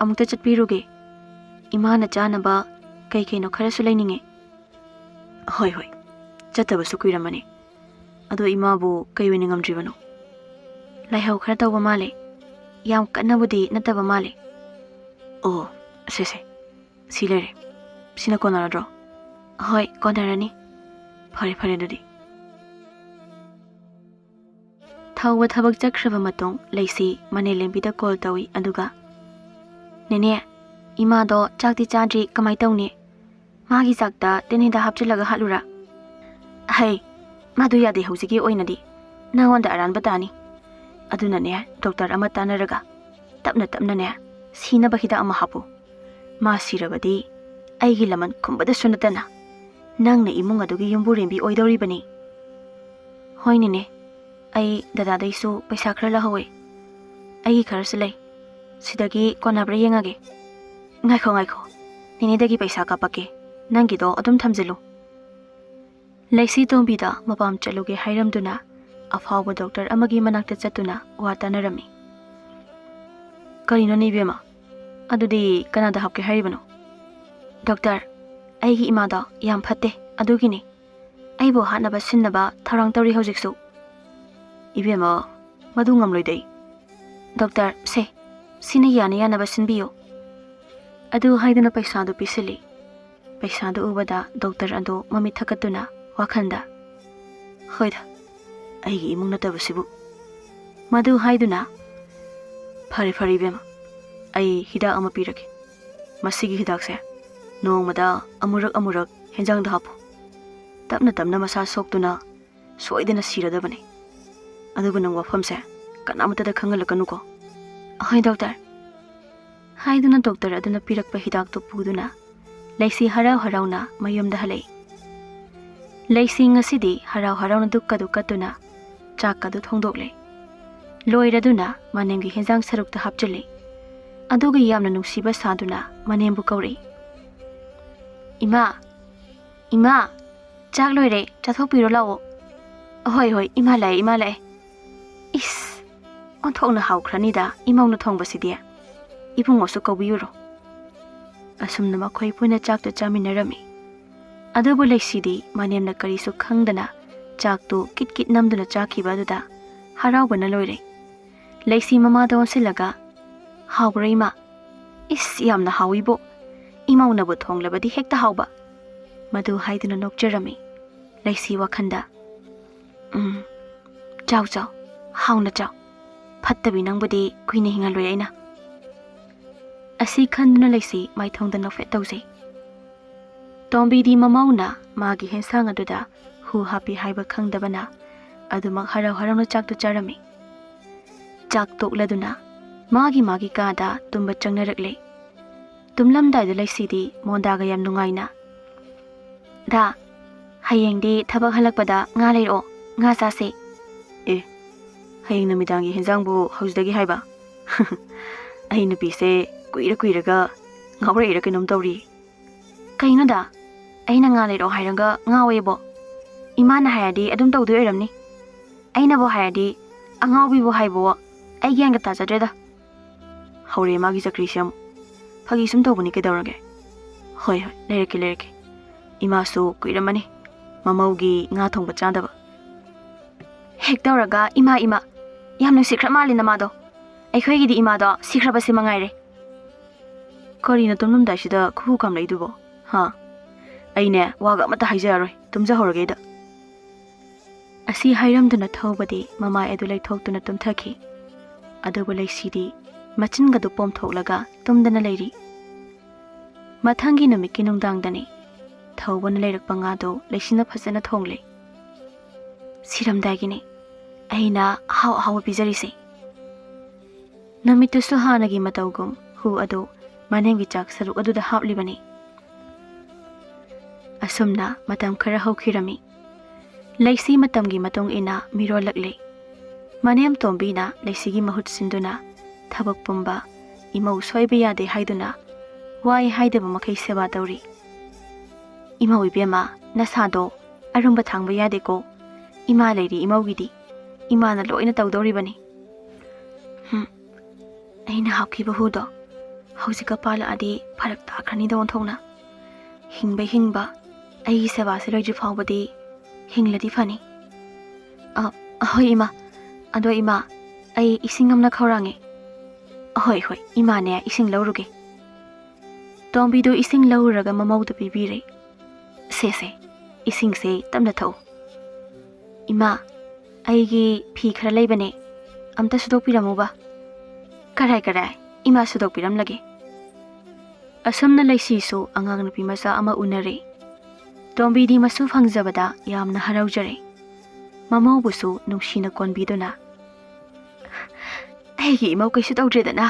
ꯑꯃꯨꯛꯇ ꯆꯠꯄꯤꯔꯨꯒꯦ꯫ ꯏꯃꯥꯅ ꯆꯥꯅꯕ ꯀꯩ ꯀꯩꯅꯣ ꯈꯔꯁꯨ ꯂꯩꯅꯤꯡꯉꯦ꯫ ꯍꯣꯏ, ꯍꯣꯏ꯫ ꯆꯠꯇꯕꯁꯨ ꯀꯨꯏꯔꯝꯃꯅꯤ꯫ ꯑꯗꯣ ꯏꯃꯥꯕꯨ ꯀꯩ ꯑꯣꯏꯅ ꯉꯝꯗ꯭ꯔꯤꯕꯅꯣ? ꯂꯥꯏꯍꯧ ꯈꯔ ꯇꯧꯕ ꯃꯥꯜꯂꯦ꯫ ꯌꯥꯝ ꯀꯟꯅꯕꯨꯗꯤ ꯅꯠꯇꯕ ꯃꯥꯜꯂꯦ꯫ ꯑꯣ, ꯁꯦ, ꯁꯦ꯫ ꯁꯤ ꯂꯩꯔꯦ꯫ ꯁꯤꯅ ꯀꯣꯟꯅꯔꯗ꯭ꯔꯣ? ꯍꯣꯏ, ꯀꯣꯟꯅꯔꯅꯤ꯫ ꯐꯔꯦ, ꯐꯔꯦ ꯑꯗꯨꯗꯤ꯫ ꯊꯧꯕ ꯊꯕꯛ ꯆꯠꯈ꯭ꯔꯕ ꯃꯇꯨꯡ ꯂꯩꯁꯤ ꯃꯅꯦ ꯂꯦꯝꯕꯤꯗ ꯀꯣꯜ ꯇꯧꯏ, ꯑꯗꯨꯒ, "ꯅꯦꯅꯦ, ꯏꯃꯥꯗꯣ ꯆꯥꯛꯇꯤ ꯆꯥꯗ꯭ꯔꯤ, ꯀꯃꯥꯏ ꯇꯧꯅꯤ? ꯃꯥꯒꯤ ꯆꯥꯛꯇ ꯇꯤꯟ ꯍꯤꯗꯥꯛ ꯍꯥꯞꯆꯤꯜꯂꯒ ꯍꯥꯠꯂꯨꯔꯥ?" "ꯍꯩ, ꯃꯗꯨ ꯌꯥꯗꯦ, ꯍꯧꯖꯤꯛꯀꯤ ꯑꯣꯏꯅꯗꯤ ꯅꯉꯣꯟꯗ ꯑꯔꯥꯟꯕ ꯇꯥꯅꯤ꯫ ꯑꯗꯨꯅꯅꯦ, ꯗꯣꯛꯇꯔ ꯑꯃ ꯇꯥꯟꯅꯔꯒ ꯇꯞꯅ ꯇꯞꯅꯅꯦ ꯁꯤꯅꯕ ꯍꯤꯗꯥꯛ ꯑꯃ ꯍꯥꯞꯄꯨ꯫ ꯃꯥ ꯁꯤꯔꯕꯗꯤ ꯑꯩꯒꯤ ꯂꯃꯟ ꯈꯨꯝꯕꯗꯁꯨ ꯅꯠꯇꯅ ꯅꯪꯅ ꯏꯃꯨꯡ ꯑꯗꯨꯒꯤ ꯌꯨꯝꯕꯨꯔꯦꯝꯕꯤ ꯑꯣꯏꯗꯧꯔꯤꯕꯅꯤ꯫" "ꯍꯣꯏꯅꯦꯅꯦ, ꯑꯩ ꯗꯗꯥꯗꯩꯁꯨ ꯄꯩꯁꯥ ꯈꯔ ꯂꯧꯍꯧꯋꯦ꯫ ꯑꯩꯒꯤ ꯈꯔꯁꯨ ꯂꯩ꯫ ꯁꯤꯗꯒꯤ ꯀꯣꯟꯅꯕ꯭ꯔꯥ ꯌꯦꯡꯉꯒꯦ꯫" "ꯉꯥꯏꯈꯣ, ꯉꯥꯏꯈꯣ꯫ ꯅꯦꯅꯦꯗꯒꯤ ꯄꯩꯁꯥ ꯀꯥꯞꯄꯛꯀꯦ꯫ ꯅꯪꯒꯤꯗꯣ ꯑꯗꯨꯝ ꯊꯝꯖꯤꯜꯂꯨ꯫" ꯂꯩꯁꯤ ꯇꯣꯝꯕꯤꯗ ꯃꯄꯥꯝ ꯆꯠꯂꯨꯒꯦ ꯍꯥꯏꯔꯝꯗꯨꯅ ꯑꯐꯥꯎꯕ ꯗꯣꯛꯇꯔ ꯑꯃꯒꯤ ꯃꯅꯥꯛꯇ ꯆꯠꯇꯨꯅ ꯋꯥ ꯇꯥꯅꯔꯝꯃꯤ꯫ "ꯀꯔꯤꯅꯣꯅꯦ ꯏꯕꯦꯝꯃ? ꯑꯗꯨꯗꯤ ꯀꯅꯥꯗ ꯍꯥꯞꯀꯦ ꯍꯥꯏꯔꯤꯕꯅꯣ?" "ꯗꯣꯛꯇꯔ, ꯑꯩꯒꯤ ꯏꯃꯥꯗꯣ ꯌꯥꯝ ꯐꯠꯇꯦ, ꯑꯗꯨꯒꯤꯅꯤ꯫ ꯑꯩꯕꯨ ꯍꯥꯠꯅꯕ ꯁꯤꯟꯅꯕ ꯊꯧꯔꯥꯡ ꯇꯧꯔꯤ ꯍꯧꯖꯤꯛꯁꯨ꯫" "ꯏꯕꯦꯝꯃ, ꯃꯗꯨ ꯉꯝꯂꯣꯏꯗꯩ꯫" "ꯗꯣꯛꯇꯔ, ꯁꯦ, ꯁꯤꯅ ꯌꯥꯅ ꯌꯥꯅꯕ ꯁꯤꯟꯕꯤꯌꯨ꯫" ꯑꯗꯨ ꯍꯥꯏꯗꯨꯅ ꯄꯩꯁꯥꯗꯨ ꯄꯤꯁꯤꯜꯂꯤ꯫ ꯄꯩꯁꯥꯗꯨ ꯎꯕꯗ ꯗꯣꯛꯇꯔ ꯑꯗꯨ ꯃꯃꯤꯠ ꯊꯛꯀꯠꯇꯨꯅ ꯋꯥꯈꯜꯗ, "ꯍꯣꯏꯗ, ꯑꯩꯒꯤ ꯏꯃꯨꯡ ꯅꯠꯇꯕꯁꯤꯕꯨ꯫" ꯃꯗꯨ ꯍꯥꯏꯗꯨꯅ, "ꯐꯔꯦ, ꯐꯔꯦ ꯏꯕꯦꯝꯃ, ꯑꯩ ꯍꯤꯗꯥꯛ ꯑꯃ ꯄꯤꯔꯒꯦ꯫ ꯃꯁꯤꯒꯤ ꯍꯤꯗꯥꯛꯁꯦ ꯅꯣꯡꯃꯗ ꯑꯃꯨꯔꯛ ꯑꯃꯨꯔꯛ ꯍꯦꯟꯖꯥꯡꯗ ꯍꯥꯞꯄꯨ꯫ ꯇꯞꯅ ꯇꯞꯅ ꯃꯁꯥ ꯁꯣꯛꯇꯨꯅ ꯁꯣꯏꯗꯅ ꯁꯤꯔꯗꯕꯅꯤ꯫ ꯑꯗꯨꯒ ꯅꯪ ꯋꯥꯐꯝꯁꯦ ꯀꯅꯥꯃꯠꯇꯗ ꯈꯪꯍꯜꯂꯛꯀꯅꯨꯀꯣ꯫" "ꯍꯣꯏ, ꯗꯣꯛꯇꯔ꯫" ꯍꯥꯏꯗꯨꯅ ꯗꯣꯛꯇꯔ ꯑꯗꯨꯅ ꯄꯤꯔꯛꯄ ꯍꯤꯗꯥꯛꯇꯨ ꯄꯨꯗꯨꯅ ꯂꯩꯁꯤ ꯍꯔꯥꯎ ꯍꯔꯥꯎꯅ ꯃꯌꯨꯝꯗ ꯍꯜꯂꯛꯏ꯫ ꯂꯩꯁꯤ ꯉꯁꯤꯗꯤ ꯍꯔꯥꯎ ꯍꯔꯥꯎꯅ ꯗꯨꯛꯀꯗꯨ ꯀꯠꯇꯨꯅ ꯆꯥꯛꯀꯗꯨ ꯊꯣꯡꯗꯣꯛꯂꯦ꯫ ꯂꯣꯏꯔꯗꯨꯅ ꯃꯅꯦꯝꯒꯤ ꯍꯦꯟꯖꯥꯡ ꯁꯔꯨꯛꯇ ꯍꯥꯞꯆꯤꯜꯂꯤ꯫ ꯑꯗꯨꯒ ꯌꯥꯝꯅ ꯅꯨꯡꯁꯤꯕ ꯁꯥꯗꯨꯅ ꯃꯅꯦꯝꯕꯨ ꯀꯧꯔꯛꯏ꯫ "ꯏꯃꯥ, ꯏꯃꯥ, ꯆꯥꯛ ꯂꯣꯏꯔꯦ, ꯆꯥꯊꯣꯛꯄꯤꯔꯣ ꯂꯥꯛꯑꯣ꯫" "ꯍꯣꯏ, ꯍꯣꯏ, ꯏꯃꯥ ꯂꯥꯛꯑꯦ, ꯏꯃꯥ ꯂꯥꯛꯑꯦ꯫" ꯏꯁ! ꯑꯣꯟꯊꯣꯛꯅ ꯍꯥꯎꯈ꯭ꯔꯅꯤꯗ ꯏꯃꯧꯅ ꯊꯣꯡꯕꯁꯤꯗꯤ꯫ ꯏꯕꯨꯡꯉꯣꯁꯨ ꯀꯧꯕꯤꯌꯨꯔꯣ?" ꯑꯁꯨꯝꯅ ꯃꯈꯣꯏ ꯄꯨꯟꯅ ꯆꯥꯛꯇꯨ ꯆꯥꯃꯤꯟꯅꯔꯝꯃꯤ꯫ ꯑꯗꯨꯕꯨ ꯂꯩꯁꯤꯗꯤ ꯃꯅꯦꯝꯅ ꯀꯔꯤꯁꯨ ꯈꯪꯗꯅ ꯆꯥꯛꯇꯨ ꯀꯤꯠ ꯀꯤꯠ ꯅꯝꯗꯨꯅ ꯆꯥꯈꯤꯕ ꯑꯗꯨꯗ ꯍꯔꯥꯎꯕꯅ ꯂꯣꯏꯔꯦ꯫ ꯂꯩꯁꯤ ꯃꯃꯥꯗ ꯑꯣꯟꯁꯤꯜꯂꯒ, "ꯍꯥꯎꯕ꯭ꯔꯥ ꯏꯃꯥ?" "ꯏꯁ, ꯌꯥꯝꯅ ꯍꯥꯎꯏꯕꯣ꯫ ꯏꯃꯧꯅꯕꯨ ꯊꯣꯡꯂꯕꯗꯤ ꯍꯦꯛꯇ ꯍꯥꯎꯕ"꯫ ꯃꯗꯨ ꯍꯥꯏꯗꯨꯅ ꯅꯣꯛꯆꯔꯝꯃꯤ꯫ ꯂꯩꯁꯤ ꯋꯥꯈꯟꯗ, "ꯎꯝ, ꯆꯥꯎ ꯆꯥꯎ, ꯍꯥꯎꯅ ꯆꯥꯎ꯫ ꯐꯠꯇꯕꯤ ꯅꯪꯕꯨꯗꯤ ꯀꯨꯏꯅ ꯍꯤꯡꯍꯜꯂꯣꯏ ꯑꯩꯅ"꯫ ꯑꯁꯤ ꯈꯟꯗꯨꯅ ꯂꯩꯁꯤ ꯃꯥꯏꯊꯣꯡꯗ ꯅꯣꯛꯐꯦꯠ ꯇꯧꯖꯩ꯫ ꯇꯣꯝꯕꯤꯗꯤ ꯃꯃꯧꯅ ꯃꯥꯒꯤ ꯍꯦꯟꯁꯥꯡ ꯑꯗꯨꯗ ꯍꯨ ꯍꯥꯞꯄꯤ ꯍꯥꯏꯕ ꯈꯪꯗꯕꯅ ꯑꯗꯨꯃꯛ ꯍꯔꯥꯎ ꯍꯔꯥꯎꯅ ꯆꯥꯛꯇꯨ ꯆꯥꯔꯝꯃꯤ꯫ ꯆꯥꯛ ꯇꯣꯛꯂꯗꯨꯅ ꯃꯥꯒꯤ ꯃꯥꯒꯤ ꯀꯥꯗ ꯇꯨꯝꯕ ꯆꯪꯅꯔꯛꯂꯦ꯫ ꯇꯨꯝꯂꯝꯗꯥꯏꯗ ꯂꯩꯁꯤꯗꯤ ꯃꯣꯟꯗꯥꯒ ꯌꯥꯝ ꯅꯨꯡꯉꯥꯏꯅ, "ꯗꯥ, ꯍꯌꯦꯡꯗꯤ ꯊꯕꯛ ꯍꯜꯂꯛꯄꯗ ꯉꯥ ꯂꯩꯔꯛꯑꯣ, ꯉꯥ ꯆꯥꯁꯦ"꯫ "ꯑꯦ, ꯍꯌꯦꯡ ꯅꯨꯃꯤꯗꯥꯡꯒꯤ ꯍꯦꯟꯖꯥꯡꯕꯨ ꯍꯧꯖꯤꯛꯇꯒꯤ ꯍꯥꯏꯕ? ꯑꯩ ꯅꯨꯄꯤꯁꯦ ꯀꯨꯏꯔ ꯀꯨꯏꯔꯒ ꯉꯥꯎꯔꯛꯏꯔ ꯀꯩꯅꯣꯝ ꯇꯧꯔꯤ"꯫ "ꯀꯩꯅꯣꯗ? ꯑꯩꯅ ꯉꯥ ꯂꯩꯔꯛꯑꯣ ꯍꯥꯏꯔꯒ ꯉꯥꯎꯋꯦꯕꯣ? ꯏꯃꯥꯅ ꯍꯥꯏꯔꯗꯤ ꯑꯗꯨꯝ ꯇꯧꯗꯣꯏ ꯑꯣꯏꯔꯝꯅꯤ꯫ ꯑꯩꯅꯕꯨ ꯍꯥꯏꯔꯗꯤ ꯑꯉꯥꯎꯕꯤꯕꯨ ꯍꯥꯏꯕꯋꯣ, ꯑꯩ ꯒ꯭ꯌꯥꯟꯒ ꯇꯥꯖꯗ꯭ꯔꯦꯗ"꯫ ꯍꯧꯔꯦ ꯃꯥꯒꯤ ꯆꯀ꯭ꯔꯤꯁꯦ ꯑꯃꯨꯛ꯫ "ꯐꯥꯒꯤ ꯁꯨꯝ ꯇꯧꯕꯅꯤ, ꯀꯩꯗꯧꯔꯒꯦ? ꯍꯣꯏ, ꯍꯣꯏ, ꯂꯩꯔꯛꯀꯦ, ꯂꯩꯔꯛꯀꯦ꯫ ꯏꯃꯥꯁꯨ ꯀꯨꯏꯔꯝꯃꯅꯤ ꯃꯃꯧꯒꯤ ꯉꯥ ꯊꯣꯡꯕ ꯆꯥꯗꯕ"꯫ ꯍꯦꯛ ꯇꯧꯔꯒ, "ꯏꯃꯥ, ꯏꯃꯥ, ꯌꯥꯝ ꯅꯨꯡꯁꯤꯈ꯭ꯔ ꯃꯥꯜꯂꯦ ꯅꯃꯥꯗꯣ꯫ ꯑꯩꯈꯣꯏꯒꯤꯗꯤ ꯏꯃꯥꯗꯣ ꯁꯤꯈ꯭ꯔꯕꯁꯤ ꯃꯉꯥꯏꯔꯦ"꯫ "ꯀꯔꯤꯅꯣ ꯇꯨꯝꯂꯝꯗꯥꯏꯁꯤꯗ ꯈꯨꯍꯨ ꯀꯥꯝꯂꯛꯏꯗꯨꯕꯣ? ꯍꯥ? ꯑꯩꯅꯦ, ꯋꯥꯒ ꯑꯃꯠꯇ ꯍꯥꯏꯖꯔꯔꯣꯏ, ꯇꯨꯝꯖꯍꯧꯔꯒꯦ ꯑꯩꯗ"꯫ ꯑꯁꯤ ꯍꯥꯏꯔꯝꯗꯨꯅ ꯊꯧꯕꯗꯤ ꯃꯃꯥꯏ ꯑꯗꯨ ꯂꯩꯊꯣꯛꯇꯨꯅ ꯇꯨꯝꯊꯈꯤ꯫ ꯑꯗꯨꯕꯨ ꯂꯩꯁꯤꯗꯤ ꯃꯆꯤꯟꯒꯗꯨ ꯄꯣꯝꯊꯣꯛꯂꯒ ꯇꯨꯝꯗꯅ ꯂꯩꯔꯤ꯫ ꯃꯊꯪꯒꯤ ꯅꯨꯃꯤꯠꯀꯤ ꯅꯨꯡꯗꯥꯡꯗꯅꯤ ꯊꯧꯕꯅ ꯂꯩꯔꯛꯄ ꯉꯥꯗꯨ ꯂꯩꯁꯤꯅ ꯐꯖꯅ ꯊꯣꯡꯂꯦ꯫ "ꯁꯤꯔꯝꯗꯥꯏꯒꯤꯅꯤ ꯑꯩꯅ ꯑꯍꯥꯎ ꯑꯍꯥꯎꯕ ꯄꯤꯖꯔꯤꯁꯦ"꯫ ꯅꯨꯃꯤꯠꯇꯨꯁꯨ ꯍꯥꯟꯅꯒꯤ ꯃꯇꯧꯒꯨꯝ ꯍꯨ ꯑꯗꯨ ꯃꯅꯦꯝꯒꯤ ꯆꯥꯛ ꯁꯔꯨꯛ ꯑꯗꯨꯗ ꯍꯥꯞꯂꯤꯕꯅꯤ꯫ ꯑꯁꯨꯝꯅ ꯃꯇꯝ ꯈꯔ ꯍꯧꯈꯤꯔꯝꯃꯤ꯫ ꯂꯩꯁꯤ ꯃꯇꯝꯒꯤ ꯃꯇꯨꯡ ꯏꯟꯅ ꯃꯤꯔꯣꯜꯂꯛꯂꯦ꯫ ꯃꯅꯦꯝ ꯇꯣꯝꯕꯤꯅ ꯂꯩꯁꯤꯒꯤ ꯃꯍꯨꯠ ꯁꯤꯟꯗꯨꯅ ꯊꯕꯛ ꯄꯨꯝꯕ ꯏꯃꯧ ꯁꯣꯏꯕ ꯌꯥꯗꯦ ꯍꯥꯏꯗꯨꯅ ꯋꯥꯏ ꯍꯥꯏꯗꯕ ꯃꯈꯩ ꯁꯦꯕꯥ ꯇꯧꯔꯤ꯫ "ꯏꯃꯧ ꯏꯕꯦꯝꯃ, ꯅꯁꯥꯗꯣ ꯑꯔꯨꯝꯕ ꯊꯥꯡꯕ ꯌꯥꯗꯦꯀꯣ꯫ ꯏꯃꯥ ꯂꯩꯔꯤ ꯏꯃꯧꯒꯤꯗꯤ꯫ ꯏꯃꯥꯅ ꯂꯣꯏꯅ ꯇꯧꯗꯧꯔꯤꯕꯅꯤ"꯫ ꯎꯝ, ꯑꯩꯅ ꯍꯥꯞꯈꯤꯕ ꯍꯨꯗꯣ ꯍꯧꯖꯤꯛꯀ ꯄꯥꯜꯂꯛꯑꯗꯤ ꯐꯔꯛ ꯇꯥꯈ꯭ꯔꯅꯤꯗ ꯑꯣꯟꯊꯣꯛꯅ꯫ ꯍꯤꯡꯕ ꯍꯤꯡꯕ ꯑꯩꯒꯤ ꯁꯦꯕꯥꯁꯦ ꯂꯣꯏꯗ꯭ꯔꯤ ꯐꯥꯎꯕꯗꯤ ꯍꯤꯡꯂꯗꯤ ꯐꯅꯤ꯫ ꯑ, ꯍꯣꯏ ꯏꯃꯥ꯫ ꯑꯗꯣ ꯏꯃꯥ, ꯑꯩ ꯏꯁꯤꯡ ꯑꯃꯅ ꯈꯧꯔꯥꯡꯉꯦ꯫ ꯍꯣꯏ ꯍꯣꯏ, ꯏꯃꯥꯅꯦ ꯏꯁꯤꯡ ꯂꯧꯔꯨꯒꯦ꯫ ꯇꯣꯝꯕꯤꯗꯨ ꯏꯁꯤꯡ ꯂꯧꯔꯨꯔꯒ ꯃꯃꯧꯗ ꯄꯤꯕꯤꯔꯦ꯫ "ꯁꯦ ꯁꯦ, ꯏꯁꯤꯡꯁꯦ ꯇꯞꯅ ꯊꯛꯎ꯫ ꯏꯃꯥ, ꯑꯩꯒꯤ ꯐꯤ ꯈꯔ ꯂꯩꯕꯅꯦ, ꯑꯝꯇ ꯁꯨꯗꯣꯛꯄꯤꯔꯝꯃꯨꯕ꯫" "ꯀꯔꯥꯏ ꯀꯔꯥꯏ, ꯏꯃꯥ ꯁꯨꯗꯣꯛꯄꯤꯔꯝꯂꯒꯦ꯫" ꯑꯁꯨꯝꯅ ꯂꯩꯁꯤꯁꯨ ꯑꯉꯥꯡ ꯅꯨꯄꯤ ꯃꯆꯥ ꯑꯃ ꯎꯅꯔꯦ꯫ ꯇꯣꯝꯕꯤꯗꯤ ꯃꯁꯨ ꯐꯪꯖꯕꯗ ꯌꯥꯝꯅ ꯍꯔꯥꯎꯖꯔꯦ꯫ ꯃꯃꯧꯕꯨꯁꯨ ꯅꯨꯡꯁꯤꯅ ꯀꯣꯟꯕꯤꯗꯨꯅ, "ꯑꯩꯒꯤ ꯏꯃꯧ ꯀꯩꯁꯨ ꯇꯧꯗ꯭ꯔꯦꯗꯅ?"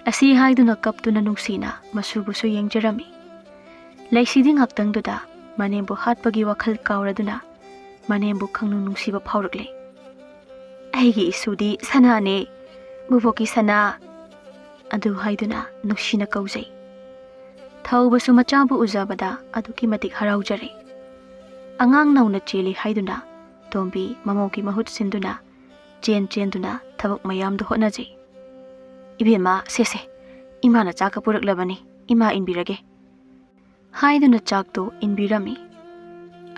ꯑꯁꯤ ꯍꯥꯏꯗꯨꯅ ꯀꯞꯇꯨꯅ ꯅꯨꯡꯁꯤꯅ ꯃꯁꯨꯕꯨꯁꯨ ꯌꯦꯡꯖꯔꯝꯃꯤ꯫ ꯂꯩꯁꯤꯗꯤ ꯉꯥꯛꯇꯪꯗꯨꯗ ꯃꯅꯦꯝꯕꯨ ꯍꯥꯠꯄꯒꯤ ꯋꯥꯈꯜ ꯀꯥꯎꯔꯗꯨꯅ ꯃꯅꯦꯝꯕꯨ ꯈꯪꯅꯨꯡ ꯅꯨꯡꯁꯤꯕ ꯐꯥꯎꯔꯛꯂꯦ꯫ "ꯑꯩꯒꯤ ꯏꯁꯨꯗꯤ ꯁꯅꯥꯅꯦ, ꯕꯨꯕꯣꯛꯀꯤ ꯁꯅꯥ" ꯑꯗꯨ ꯍꯥꯏꯗꯨꯅ ꯅꯨꯡꯁꯤꯅ ꯀꯧꯖꯩ꯫ ꯊꯧꯕꯁꯨ ꯃꯆꯥꯕꯨ ꯎꯖꯕꯗ ꯑꯗꯨꯛꯀꯤ ꯃꯇꯤꯛ ꯍꯔꯥꯎꯖꯔꯦ꯫ ꯑꯉꯥꯡ ꯅꯧꯅ ꯆꯦꯜꯂꯤ ꯍꯥꯏꯗꯨꯅ ꯇꯣꯝꯕꯤ ꯃꯃꯧꯒꯤ ꯃꯍꯨꯠ ꯁꯤꯟꯗꯨꯅ ꯆꯦꯟ ꯆꯦꯟꯗꯨꯅ ꯊꯕꯛ ꯃꯌꯥꯝꯗꯨ ꯍꯣꯠꯅꯖꯩ꯫ "ꯏꯕꯦꯝꯃ, ꯁꯦ ꯁꯦ, ꯏꯃꯥꯅ ꯆꯥꯛꯀ ꯄꯨꯔꯛꯂꯕꯅꯤ, ꯏꯃꯥ ꯏꯟꯕꯤꯔꯒꯦ" ꯍꯥꯏꯗꯨꯅ ꯆꯥꯛꯇꯨ ꯏꯟꯕꯤꯔꯝꯃꯤ꯫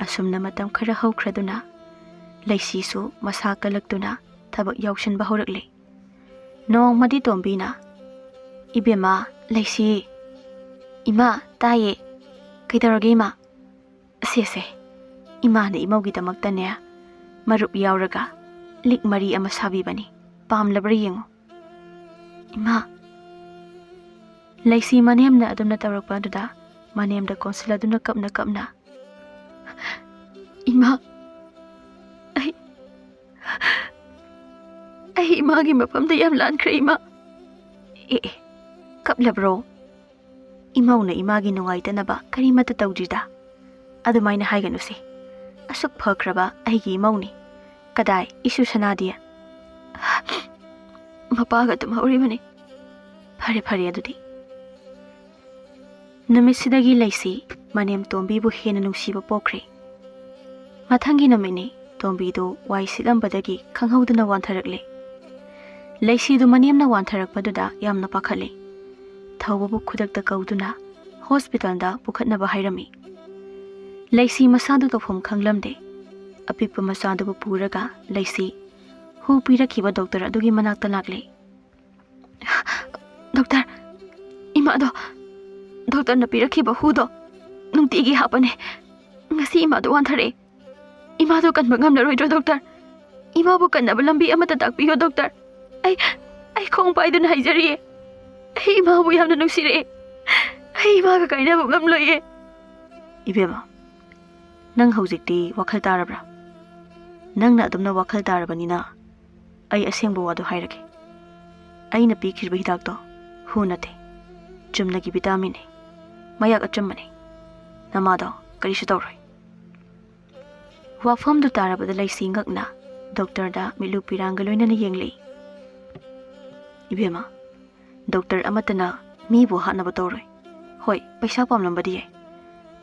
ꯑꯁꯨꯝꯅ ꯃꯇꯝ ꯈꯔ ꯍꯧꯈ꯭ꯔꯗꯨꯅ ꯂꯩꯁꯤꯁꯨ ꯃꯁꯥ ꯀꯜꯂꯛꯇꯨꯅ ꯊꯕꯛ ꯌꯥꯎꯁꯤꯟꯕ ꯍꯧꯔꯛꯂꯦ꯫ ꯅꯣꯡꯃꯗꯤ ꯇꯣꯝꯕꯤꯅ, "ꯏꯕꯦꯝꯃ, ꯂꯩꯁꯤ꯫" "ꯏꯃꯥ, ꯇꯥꯏꯌꯦ꯫ ꯀꯩꯗꯧꯔꯒꯦ ꯏꯃꯥ?" "ꯁꯦ ꯁꯦ, ꯏꯃꯥꯅ ꯏꯃꯧꯒꯤꯗꯃꯛꯇꯅꯦ ꯃꯔꯨꯞ ꯌꯥꯎꯔꯒ ꯂꯤꯛ ꯃꯔꯤ ꯑꯃ ꯁꯥꯕꯤꯕꯅꯤ, ꯄꯥꯝꯂꯕ꯭ꯔꯥ ꯌꯦꯡꯉꯨ꯫" "ꯏꯃꯥ!" ꯂꯩꯁꯤ ꯃꯅꯦꯝꯅ ꯑꯗꯨꯝꯅ ꯇꯧꯔꯛꯄ ꯑꯗꯨꯗ ꯃꯅꯦꯝꯗ ꯀꯣꯟꯁꯤꯜꯂꯗꯨꯅ ꯀꯞꯅ ꯀꯞꯅ, "ꯏꯃꯥ, ꯑꯩ, ꯑꯩ ꯏꯃꯥꯒꯤ ꯃꯐꯝꯗ ꯌꯥꯝ ꯂꯥꯟꯈ꯭ꯔꯦ ꯏꯃꯥ꯫" "ꯑꯦ ꯑꯦ, ꯀꯞꯂꯕ꯭ꯔꯣ? ꯏꯃꯧꯅ ꯏꯃꯥꯒꯤ ꯅꯨꯡꯉꯥꯏꯇꯅꯕ ꯀꯔꯤꯃꯠꯇ ꯇꯧꯗ꯭ꯔꯤꯗ꯫ ꯑꯗꯨꯃꯥꯏꯅ ꯍꯥꯏꯒꯅꯨꯁꯦ꯫ ꯑꯁꯨꯛ ꯐꯈ꯭ꯔꯕ ꯑꯩꯒꯤ ꯏꯃꯧꯅꯤ꯫ ꯀꯗꯥꯏ ꯏꯁꯨ ꯁꯅꯥꯗꯤ?" "ꯃꯄꯥꯒ ꯇꯨꯝꯍꯧꯔꯤꯕꯅꯤ꯫" "ꯐꯔꯦ ꯐꯔꯦ ꯑꯗꯨꯗꯤ꯫" ꯅꯨꯃꯤꯠꯁꯤꯗꯒꯤ ꯂꯩꯁꯤ ꯃꯅꯦꯝ ꯇꯣꯝꯕꯤꯕꯨ ꯍꯦꯟꯅ ꯅꯨꯡꯁꯤꯕ ꯄꯣꯛꯈ꯭ꯔꯦ꯫ ꯃꯊꯪꯒꯤ ꯅꯨꯃꯤꯠꯅꯤ꯫ ꯇꯣꯝꯕꯤꯗꯨ ꯋꯥꯏ ꯁꯤꯠꯂꯝꯕꯗꯒꯤ ꯈꯪꯍꯧꯗꯅ ꯋꯥꯟꯊꯔꯛꯂꯦ꯫ ꯂꯩꯁꯤꯗꯨ ꯃꯅꯦꯝꯅ ꯋꯥꯟꯊꯔꯛꯄꯗꯨꯗ ꯌꯥꯝꯅ ꯄꯥꯈꯠꯂꯤ꯫ ꯊꯧꯕꯕꯨ ꯈꯨꯗꯛꯇ ꯀꯧꯗꯨꯅ ꯍꯣꯁꯄꯤꯇꯥꯜꯗ ꯄꯨꯈꯠꯅꯕ ꯍꯥꯏꯔꯝꯃꯤ꯫ ꯂꯩꯁꯤ ꯃꯁꯥꯗꯨ ꯇꯧꯐꯝ ꯈꯪꯂꯝꯗꯦ꯫ ꯑꯄꯤꯛꯄ ꯃꯆꯥꯗꯨꯕꯨ ꯄꯨꯔꯒ ꯂꯩꯁꯤ ꯍꯨ ꯄꯤꯔꯛꯈꯤꯕ ꯗꯣꯛꯇꯔ ꯑꯗꯨꯒꯤ ꯃꯅꯥꯛꯇ ꯂꯥꯛꯂꯦ꯫ "ꯗꯣꯛꯇꯔ, ꯏꯃꯥꯗꯣ ꯗꯣꯛꯇꯔꯅ ꯄꯤꯔꯛꯈꯤꯕ ꯍꯨꯗꯣ ꯅꯨꯡꯇꯤꯒꯤ ꯍꯥꯞꯄꯅꯦ꯫ ꯉꯁꯤ ꯏꯃꯥꯗꯣ ꯋꯥꯟꯊꯔꯛꯑꯦ꯫ ꯏꯃꯥꯗꯣ ꯀꯟꯕ ꯉꯝꯂꯔꯣꯏꯗ꯭ꯔꯣ ꯗꯣꯛꯇꯔ? ꯏꯃꯥꯕꯨ ꯀꯟꯅꯕ ꯂꯝꯕꯤ ꯑꯃꯠꯇ ꯇꯥꯛꯄꯤꯌꯣ ꯗꯣꯛꯇꯔ꯫ ꯑꯩ, ꯑꯩ ꯈꯣꯡ ꯄꯥꯏꯗꯨꯅ ꯍꯥꯏꯖꯔꯤꯌꯦ꯫ ꯑꯩ ꯏꯃꯥꯕꯨ ꯌꯥꯝꯅ ꯅꯨꯡꯁꯤꯔꯛꯑꯦ꯫ ꯑꯩ ꯏꯃꯥꯒ ꯀꯥꯏꯅꯕ ꯉꯝꯂꯣꯏꯌꯦ꯫" "ꯏꯕꯦꯝꯃ, ꯅꯪ ꯍꯧꯖꯤꯛꯇꯤ ꯋꯥꯈꯜ ꯇꯥꯔꯕ꯭ꯔꯥ? ꯅꯪꯅ ꯑꯗꯨꯝꯅ ꯋꯥꯈꯜ ꯇꯥꯔꯕꯅꯤꯅ ꯑꯩ ꯑꯁꯦꯡꯕ ꯋꯥꯗꯣ ꯍꯥꯏꯔꯒꯦ꯫ ꯑꯩꯅ ꯄꯤꯈ꯭ꯔꯤꯕ ꯍꯤꯗꯥꯛꯇꯣ ꯍꯨ ꯅꯠꯇꯦ, ꯆꯨꯝꯅꯒꯤ ꯚꯤꯇꯥꯃꯤꯟꯅꯤ, ꯃꯌꯥꯛ ꯑꯆꯝꯕꯅꯤ꯫ ꯅꯃꯥꯗꯣ ꯀꯔꯤꯁꯨ ꯇꯧꯔꯣꯏ꯫" ꯋꯥꯐꯝꯗꯨ ꯇꯥꯔꯕꯗ ꯂꯩꯁꯤ ꯉꯛꯅ ꯗꯣꯛꯇꯔꯗ ꯃꯤꯠꯂꯨ ꯄꯤꯔꯥꯡꯒ ꯂꯣꯏꯅꯅ ꯌꯦꯡꯂꯤ꯫ "ꯏꯕꯦꯝꯃ, ꯗꯣꯛꯇꯔ ꯑꯃꯠꯇꯅ ꯃꯤꯕꯨ ꯍꯥꯠꯅꯕ ꯇꯧꯔꯣꯏ꯫ ꯍꯣꯏ, ꯄꯩꯁꯥ ꯄꯥꯝꯂꯝꯕꯗꯤ ꯌꯥꯏ,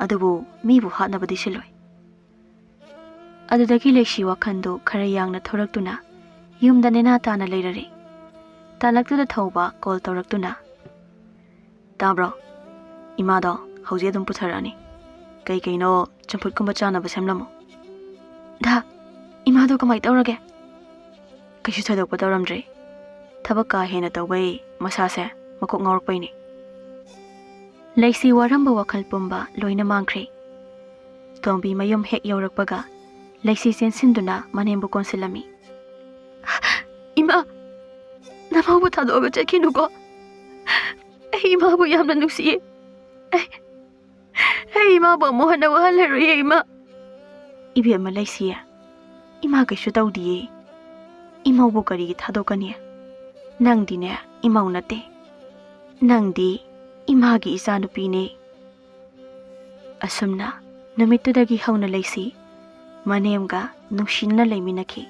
ꯑꯗꯨꯕꯨ ꯃꯤꯕꯨ ꯍꯥꯠꯅꯕꯗꯤ ꯁꯤꯜꯂꯣꯏ꯫" ꯑꯗꯨꯗꯒꯤ ꯂꯩꯁꯤ ꯋꯥꯈꯜꯗꯨ ꯈꯔ ꯌꯥꯡꯅ ꯊꯣꯔꯛꯇꯨꯅ ꯌꯨꯝꯗ ꯅꯦꯅꯥ ꯇꯥꯅ ꯂꯩꯔꯔꯦ꯫ ꯇꯥꯂꯛꯇꯨꯗ ꯊꯧꯕ ꯀꯣꯜ ꯇꯧꯔꯛꯇꯨꯅ, "ꯇꯥꯕ꯭ꯔꯣ? ꯏꯃꯥꯗꯣ ꯍꯧꯖꯤꯛ ꯑꯗꯨꯝ ꯄꯨꯊꯔꯛꯑꯅꯤ꯫ ꯀꯩ ꯀꯩꯅꯣ ꯆꯝꯐꯨꯠꯀꯨꯝꯕ ꯆꯥꯅꯕ ꯁꯦꯝꯂꯝꯃꯣ꯫" "ꯗꯥ, ꯏꯃꯥꯗꯣ ꯀꯃꯥꯏ ꯇꯧꯔꯒꯦ?" "ꯀꯩꯁꯨ ꯊꯣꯏꯗꯣꯛꯄ ꯇꯧꯔꯝꯗ꯭ꯔꯤ꯫ ꯊꯕꯛ ꯀꯥ ꯍꯦꯟꯅ ꯇꯧꯕꯩ ꯃꯁꯥꯁꯦ ꯃꯀꯣꯛ ꯉꯥꯎꯔꯛꯄꯩꯅꯤ꯫" ꯂꯩꯁꯤ ꯋꯥꯔꯝꯕ ꯋꯥꯈꯜ ꯄꯨꯝꯕ ꯂꯣꯏꯅ ꯃꯥꯡꯈ꯭ꯔꯦ꯫ ꯇꯣꯝꯕꯤ ꯃꯌꯨꯝ ꯍꯦꯛ ꯌꯧꯔꯛꯄꯒ ꯂꯩꯁꯤ ꯆꯦꯟꯁꯤꯟꯗꯨꯅ ꯃꯅꯦꯝꯕꯨ ꯀꯣꯟꯁꯤꯜꯂꯝꯃꯤ꯫ "ꯏꯃꯥ, ꯅꯃꯧꯕꯨ ꯊꯥꯗꯣꯛꯑꯒ ꯆꯠꯈꯤꯅꯨꯀꯣ꯫ ꯑꯩ ꯏꯃꯥꯕꯨ ꯌꯥꯝꯅ ꯅꯨꯡꯁꯤꯌꯦ꯫ ꯑꯩ, ꯑꯩ ꯏꯃꯥꯕꯨ ꯑꯃꯨꯛ ꯍꯟꯅ ꯋꯥꯍꯜꯂꯔꯣꯏꯌꯦ, ꯏꯃꯥ꯫" "ꯏꯕꯦꯝꯃ ꯂꯩꯁꯤ, ꯏꯃꯥ ꯀꯩꯁꯨ ꯇꯧꯗꯤꯌꯦ꯫ ꯏꯃꯧꯕꯨ ꯀꯔꯤꯒꯤ ꯊꯥꯗꯣꯛꯀꯅꯤ? ꯅꯪꯗꯤꯅꯦ ꯏꯃꯧ ꯅꯠꯇꯦ꯫ ꯅꯪꯗꯤ ꯏꯃꯥꯒꯤ ꯏꯆꯥꯅꯨꯄꯤꯅꯦ꯫" ꯑꯁꯨꯝꯅ ꯅꯨꯃꯤꯠꯇꯨꯗꯒꯤ ꯍꯧꯅ ꯂꯩꯁꯤ ꯃꯅꯦꯝꯒ ꯅꯨꯡꯁꯤꯅꯅ ꯂꯩꯃꯤꯟꯅꯈꯤ꯫